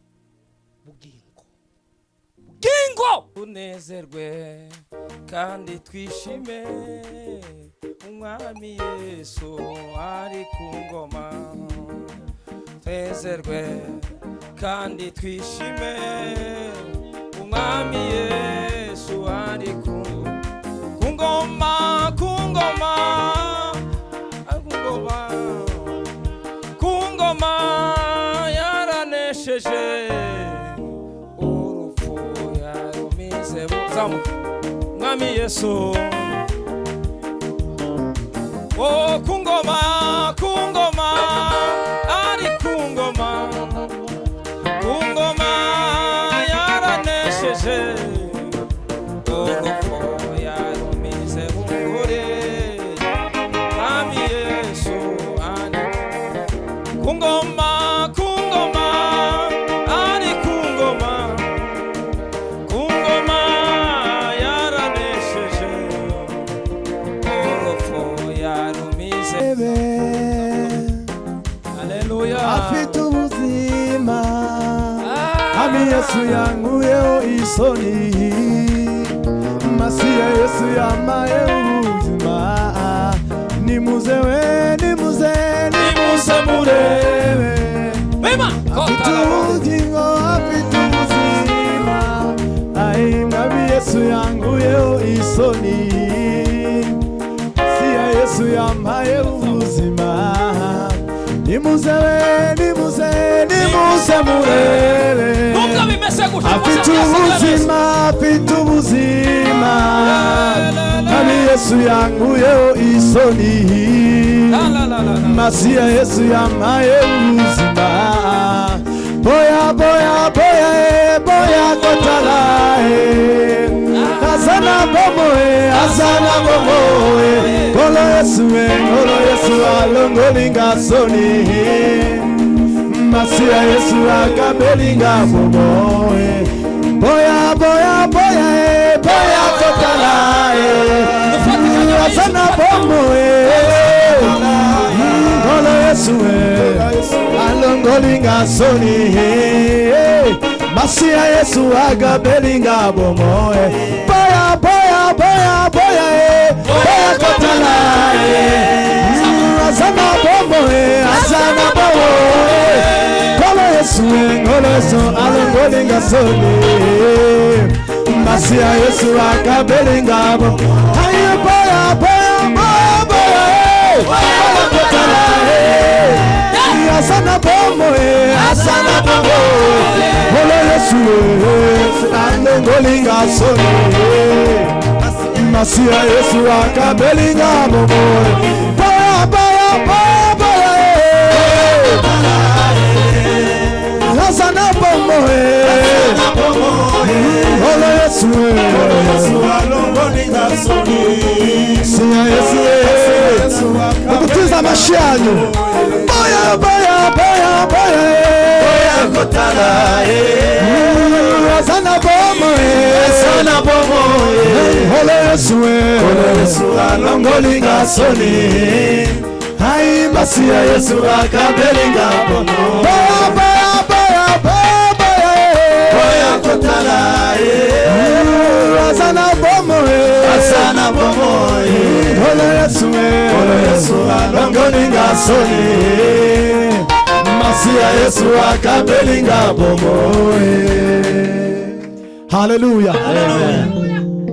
bugingo, bugingo. Tunezerwe kandi twishime, Umwami Yesu ari ku ngoma. Tunezerwe kandi twishime, Umwami Yesu ari ku ngoma, ku ngoma, ku ngoma, ku ngoma. Yaranesheje urupfu, yarumize buzamuka Umwami Yesu. Oh, ku ngoma, ku ngoma, ari ku ngoma, ku ngoma. Yaranesheje urupfu, yarumize bunguri. Mwami Yesu ari ku ngoma, ku ngoma, ari ku ngoma, ku ngoma. Yaranesheje urupfu, yarumize. Haleluya. Afite ubuzima, Ami Yesu yankuyeho isoni, Masiya Yesu yamaye ubuzima. Nimuze we, nimuze, nimuze murebe. Afite ubugingo, afite ubuzima. Ai, Mwami Yesu yankuyeho isoni, Masiya Yesu yamaye ubuzima. Nimuze we, nimuze, nimuze murebe. Nubwo bimeze gutya, Afite ubuzima, afite ubuzima. Mwami Yesu yankuyeho isoni, Masiya Yesu yamaye ubuzima. Boya, boya, boya, eh, boya kotala, eh. Azana bomo, eh, azana bomo, eh. Ngolo Yesu, eh, ngolo Yesu alongolinga soni. Masiya Yesu akabelinga bomo, eh. Boya, boya, boya, eh, boya kotala, eh. Azana bomo, eh. Ngolo Yesu, eh, alongolinga soni. Masiya Yesu akabelinga bomo, eh. Boya, boya, boya, boya, eh, boya kotala, eh. Azana bomo, eh, azana bomo, eh. Ngolo Yesu, eh, ngolo Yesu alongolinga soni. Masiya Yesu akabelinga bomo. Ayo boya, boya, boya, boya, eh, boya kotala, eh. Azana bomo, eh, azana bomo. Ngolo Yesu, eh, alongolinga soni. Masiya Yesu akabelinga bomo. Boya, boya, boya, boya, eh. Azana bomo, eh. Ngolo Yesu, eh. Masiya Yesu, eh. Mukutiza amashi yanyu. Boya, boya, boya, boya, eh. Azana bomo, eh. Ngolo Yesu, eh. Alongolinga soni. Ai, Masiya Yesu akabelinga bomo. Boya, boya, boya, boya, boya, eh. Azana bomo, eh. Ngolo Yesu, eh. Alongolinga soni. Masiya Yesu akabelinga bomo, eh. Haleluya.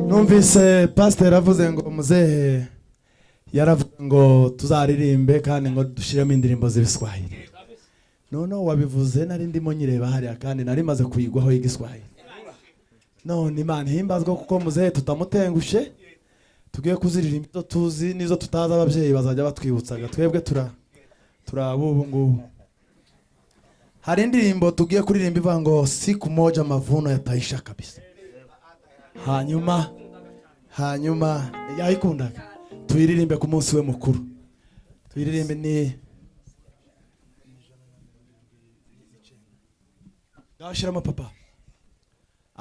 Numvise pastor avuze ngo muzehe yaravuze ngo tuzaririmbe kandi ngo dushiremo indirimbo z'ibiswahili. None wabivuze nari ndimo nyireba hariya kandi nari maze kuyigwaho y'igiswahili. None Imana ihimbazwa kuko muzehe tutamutengushe, tugiye kuziririmba izo tuzi n'izo tutazi, ababyeyi bazajya batwibutsaga twebwe turabubu ngubu. Hari indirimbo tugiye kuririmba ivuga ngo siku moja mavuno yataisha kabisa. Hanyuma yayikundaga tuyiririmbe ku munsi we mukuru. Tuyiririmbe ni gashiramo papa.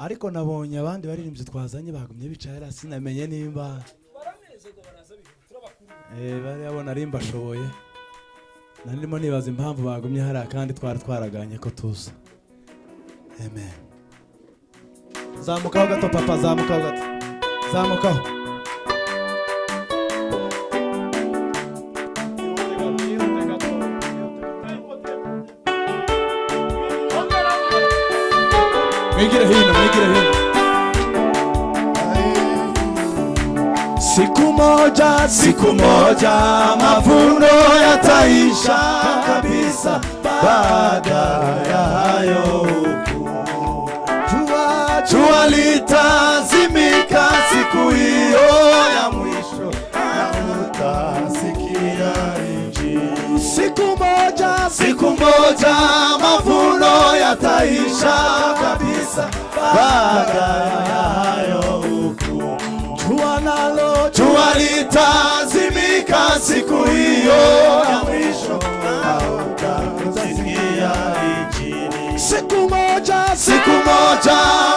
Ariko nabonye abandi baririmbyi twazanye bagumye bicaye hariya, sinamenye nimba bari abona ari mbashoboye. Narimo nibaza impamvu bagumye hariya kandi twari twaraganye ko tuza. Amen. Zamukaho gato papa, zamukaho gato. Zamukaho. Mwigire hino, mwigire hino. Siku moja mavuno yataisha kabisa, baada ya hayo hukumu. Jua litazimika siku hiyo ya mwisho, na utasikia injili. Siku moja mavuno yataisha kabisa, baada ya hayo hukumu. Jua litazimika siku hiyo ya mwisho, na utasikia injili. Siku moja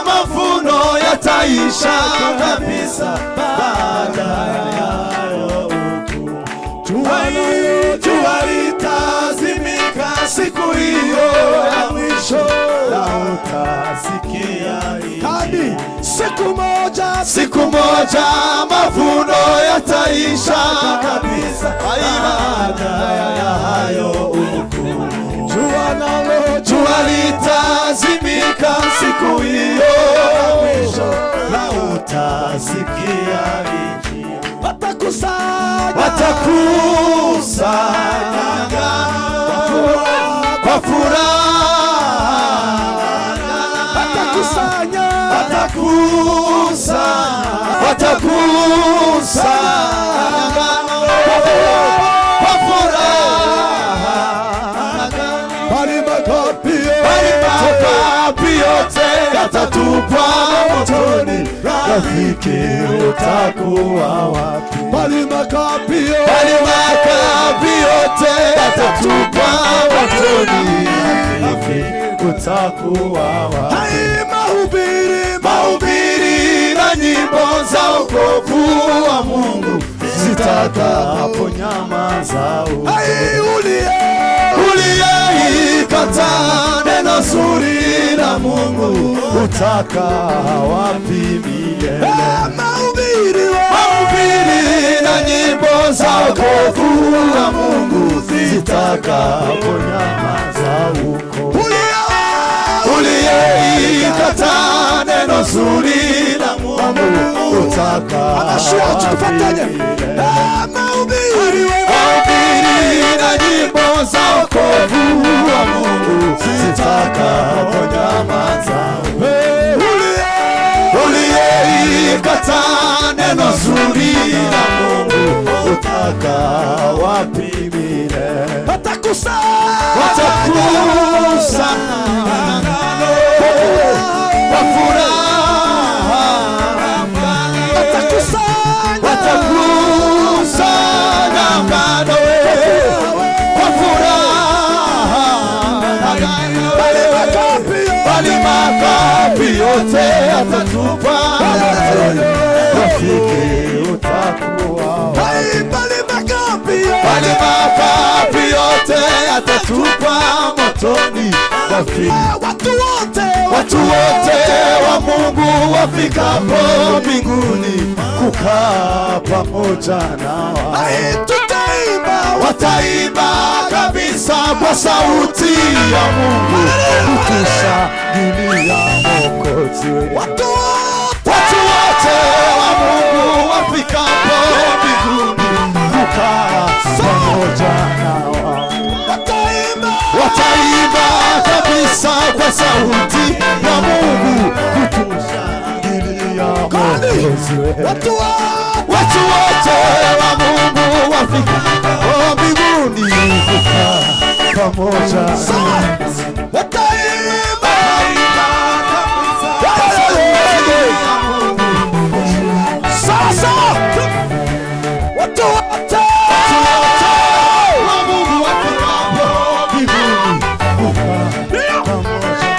mavuno yataisha kabisa, baada ya hayo hukumu. Jua litazimika siku hiyo ya mwisho, na utasikia injili. Siku moja mavuno yataisha kabisa, baada ya hayo hukumu. Jua litazimika siku hiyo ya mwisho, na utasikia injili. Watakusanya kwa furaha, watakusanya kwa furaha. Bali makapi yote yatatupwa motoni, rafiki utakuwa wapi? Bali makapi yote yatatupwa motoni, rafiki utakuwa wapi? Mahubiri na nyimbo za wokovu wa Mungu zitakaponyamaza. Uliyeikataa neno zuri la Mungu utakaa wapi milele? Mahubiri na nyimbo za wokovu wa Mungu zitakaponyamaza huko. Uliyeikataa neno zuri la Mungu utakaa wapi milele? Mahubiri na nyimbo za wokovu wa Mungu zitakaponyamaza. Uliyeikataa neno zuri la Mungu utakaa wapi milele? Watakusanya kwa furaha, watakusanya ngano kwa furaha. Bali makapi yote yatatupwa motoni, rafiki utakuwa wapi? Bali makapi yote yatatupwa motoni, rafiki. Watu wote wa Mungu wafikapo mbinguni kukaa pamoja nao, wataimba kabisa kwa sauti ya Mungu kutushangilia Mwokozi. Watu wote wa Mungu wafikapo mbinguni kukaa pamoja nao, wataimba kabisa kwa sauti ya Mungu kutushangilia Mwokozi. Watu wote wa Mungu wafikapo mbinguni kukaa pamoja nao, wataimba kabisa sasa. Watu wote wa Mungu wafikapo mbinguni kukaa pamoja,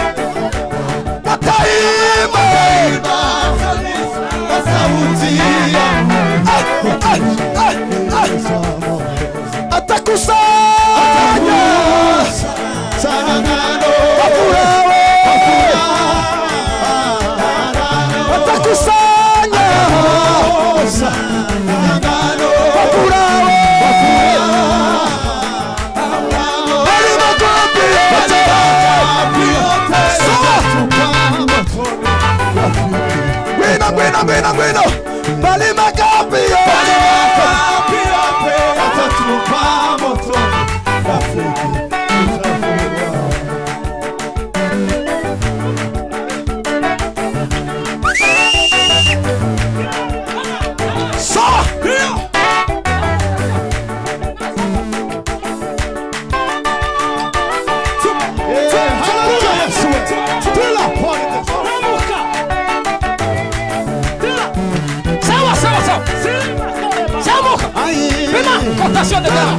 wataimba Atakusanya atakusanya Gwino, gwino, gwino, gwino. Bali makapi yote. Atatupa moto. Rafiki tutafurahi. Sawa. Sawa, sawa, sawa. Zamuka. Pima, rotation de terrain.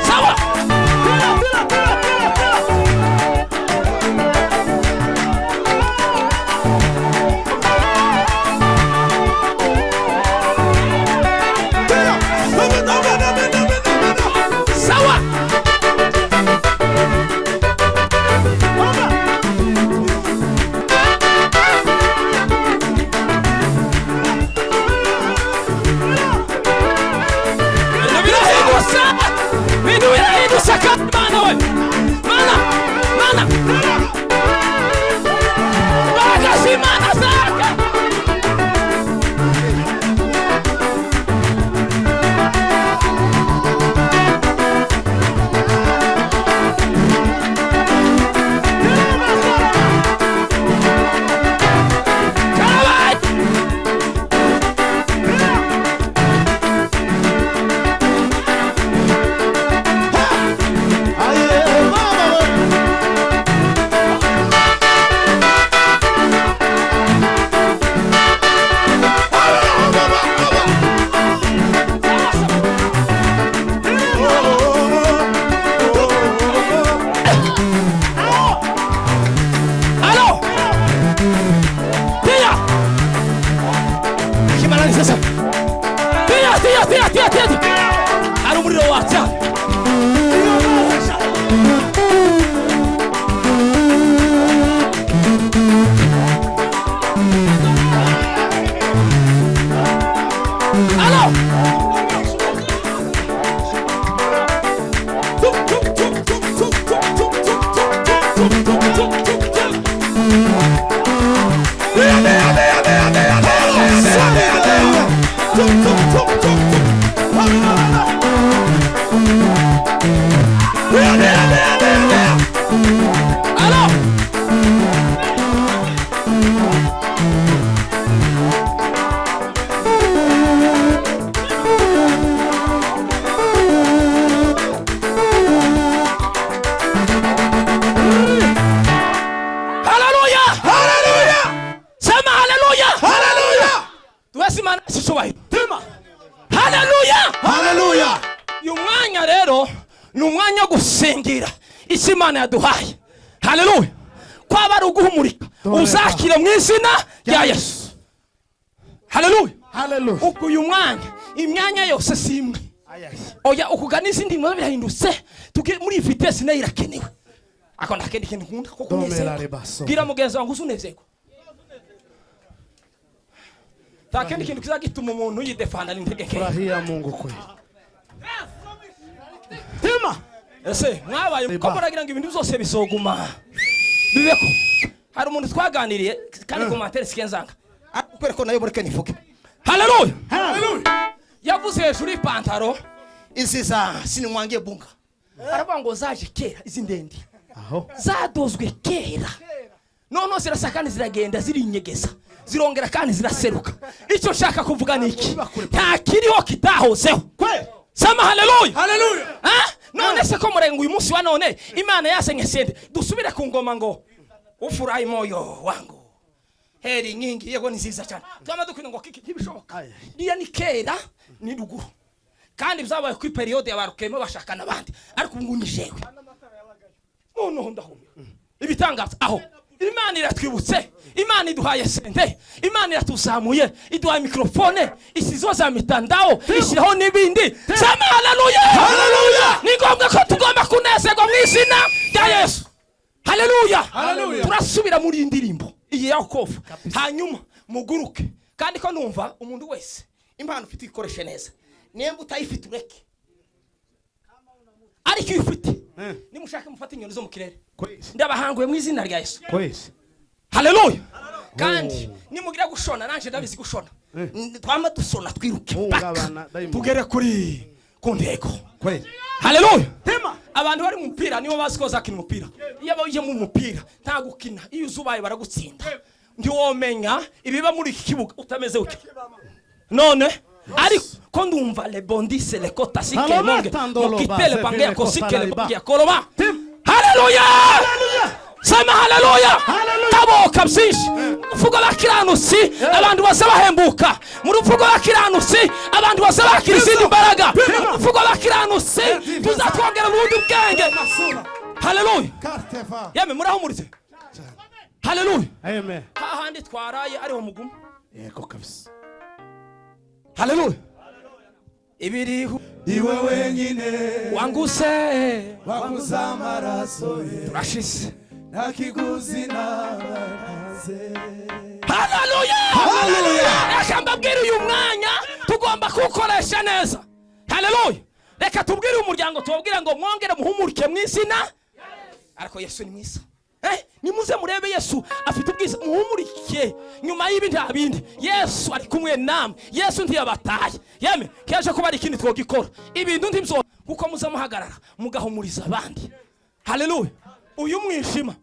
Sawa. Sawa. Birahindutse. Bintu birahindutse kandi Mana we. Mana, Mana. Imbaraga z'Imana zaka. Karabaye. Alo! Tia! Kimarani sasa. Tia, tia, tia, tia, tia. Hari umuriro watsa. Alo! Alo! Haleluya! Haleluya! Sema haleluya! Haleluya! Tuwese Imana ishishubaye. Haleluya! Haleluya! Uyu mwanya rero ni umwanya wo gusingira icyo Imana yaduhaye. Haleluya! Kwaba ari uguhumurika uzakire mu izina rya Yesu. Haleluya! Haleluya! Uku uyu mwanya imyanya yose si imwe. Oya ukugana izindi mwe birahindutse tuge muri vitesse nayo irakenewe. Ako nta kindi kintu nkunda ko kunezerwa. Bwira mugenzi wangu uzunezerwa. Nta kindi kintu kizagituma umuntu yidefanda n'intege nke. Furahia Mungu kweli. Tema. Ese mwabaye ko muragira ngo ibintu byose bisoguma. Bibeko. Hari umuntu twaganiriye kandi commentaire sikenzanga. Ariko nayo boreke nivuge. Haleluya. Haleluya. Yavuze hejuru y'ipantaro izi za sinimwangiye bunga. Aravuga ngo zaje kera izi ndende. Aho. Zadozwe kera. Noneho zirasa kandi ziragenda zirinyegeza. Zirongera kandi ziraseruka. Icyo nshaka kuvuga ni iki? Nta kiriho kitahozeho. Sema haleluya. Haleluya. Ah? None se ko murenga uyu munsi wa none Imana yasenye sende dusubire ku ngoma ngo ufurahi moyo wangu. Heri nyingi yego ni nziza cyane. Twama dukina ngo kiki ntibishoboka. Niya ni kera ni ruguru. Kandi byabaye ku periode ya barukemo bashakana abandi. Ariko ubu ni jewe. Noneho ndahumira. Ibitangaza aho Imana iratwibutse, Imana iduhaye sente, Imana iratuzamuye, iduhaye mikrofone, isizo za mitandao, ishyiraho n'ibindi. Sema haleluya! Haleluya! Ni ngombwa ko tugomba kunezerwa mu izina rya Yesu. Haleluya! Haleluya! Turasubira muri iyi ndirimbo iyi ya Yakobo, hanyuma muguruke. Kandi ko numva umuntu wese impano ufite ikoreshe neza, nimba utayifite ureke, ariko iyo ufite nimushake mufate inyoni zo mu kirere. Ndabahanguye mu izina rya Yesu. Haleluya! Kandi nimugira gushona, nanje ndabizi gushona, twama dusona twiruke paka tugere kuri ku ntego. Haleluya! Abantu bari mu mupira nibo bazi ko bazakina umupira. Iyo baje mu mupira nta gukina, iyo uzubaye baragutsinda. Ntiwomenya ibiba muri iki kibuga utameze utyo. None ariko ko ndumva le bondise le kota sikele monge mokitele pange ko sikele bange koloba. Haleluya! Sema haleluya! Taboka byinshi. Uvuga bakiranutsi abantu bose bahembuka. Muri uvuga bakiranutsi abantu bose bakira izindi mbaraga. Uvuga bakiranutsi tuzatwongera mu bundi bwenge. Haleluya! Yeme murahumuritse. Haleluya! Amen. Hahandi twaraye ariho mugumu. Yego kabisa. Haleluya! Ibiriho iwe wenyine wanguse wanguza amaraso ye turashize nta kiguzi nabaze. Haleluya! Haleluya! Reka mbabwire uyu mwanya tugomba kuwukoresha neza. Haleluya! Reka tubwire umuryango, tubabwire ngo mwongere muhumurike mu izina. Ariko Yesu ni mwiza. Nimuze murebe Yesu afite ubwiza, muhumurike nyuma y'ibi nta bindi. Yesu ari kumwe namwe, Yesu ntiyabataye. Yeme keje kuba ari ikindi twogikora ibintu ntibyo, kuko muza muhagarara mugahumuriza abandi. Haleluya! Uyu mwishima,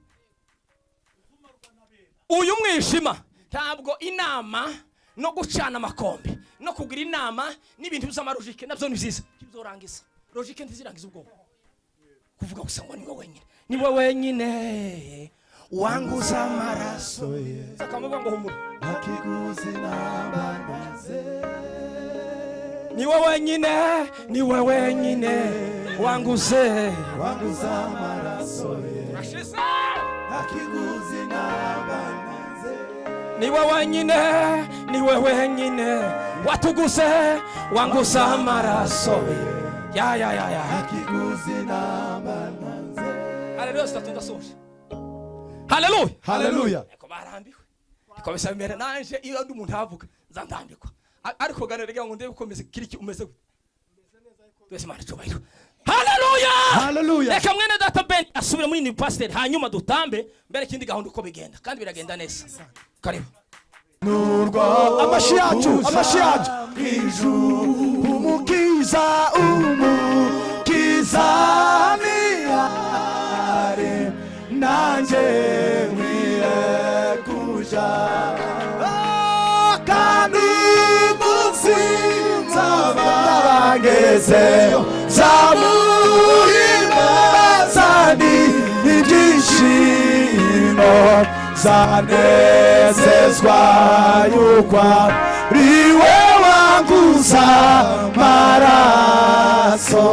uyu mwishima ntabwo inama no gucana amakombe no kugira inama n'ibintu by'amarojike nabyo ni byiza, ntibyorangiza logike ntizirangiza ubwoba. Kuvuga gusa ngo niwe wenyine, niwe wenyine wanguza amaraso ye. Akamuvuga ngo humura ntakiguzi nabaze. Niwe wenyine, niwe wenyine wanguze wanguza amaraso ye ntakiguzi nabaze. Niwe wenyine, niwe wenyine watuguse wanguza amaraso ye. Ya ya ya ya. Ntakiguzi nabaze. Haleluya, tutandasoje. Haleluya. Haleluya. Eko barambiwe. Eko bisa mbere nanje iyo ndi umuntu avuga nzandambikwa. Ariko ganere ngo ndebe ukomeze kiriki umeze gute. Twese Imana cyubahiro. Haleluya! Haleluya. Reka mwene data Ben asubire muri ni pastor hanyuma dutambe mbere kindi gahunda uko bigenda kandi biragenda neza. Karibu. Nurwa amashi yacu, amashi yacu. Umukiza, umukiza ni ari nanje nkwiye kuja kandi munsi nzabagezeyo zamuhimbazani ibyishimo zanezezwa yuko ariwe wanguza amaraso.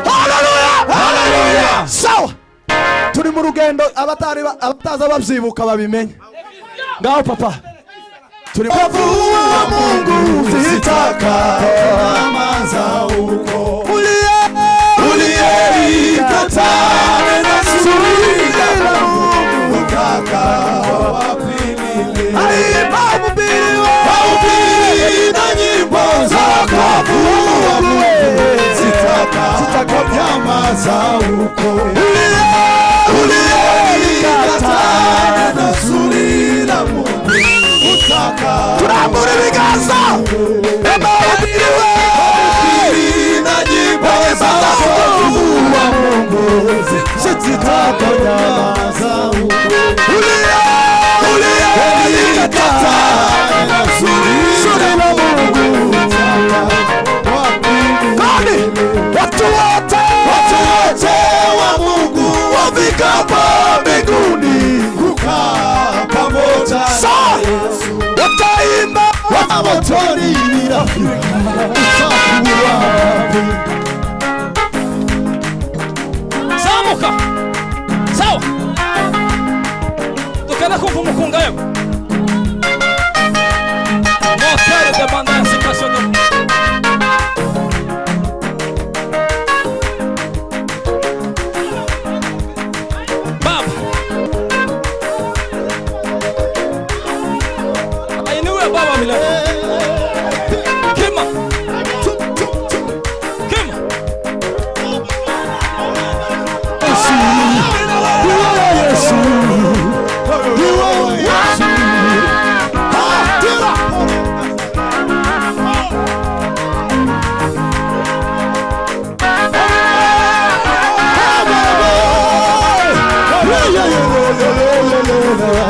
Haleluya! Haleluya! Sawa, turi mu rugendo, abatari abataza babyibuka babimenye. Ngaho papa turi wa Mungu zitaka amaza uko uliye na subira Mungu kaka wapimile mahubiri na nyimbo za wokovu wa Mungu zitaka nyamaza uko uliye na subira Mungu turambura ibiganza mahubiri na nyimbo za wokovu wa Mungu zitaka nyamaza uko uliye Mungu kandi watu wote wa Mungu wafikapo mbinguni kukaa pamoja na Yesu wataimba motoni utakuwa. Zamuka. Sawa. Songa yewe. Moteri de banda ya sikashono. Baba. Ainuwe baba milele. Kima. Kima.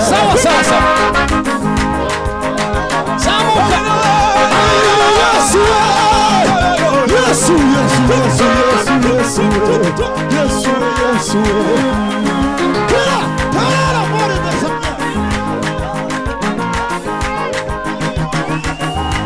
Sawa sawa sawa. Zamuka. Yesu, Yesu, Yesu, Yesu, Yesu, Yesu, Yesu.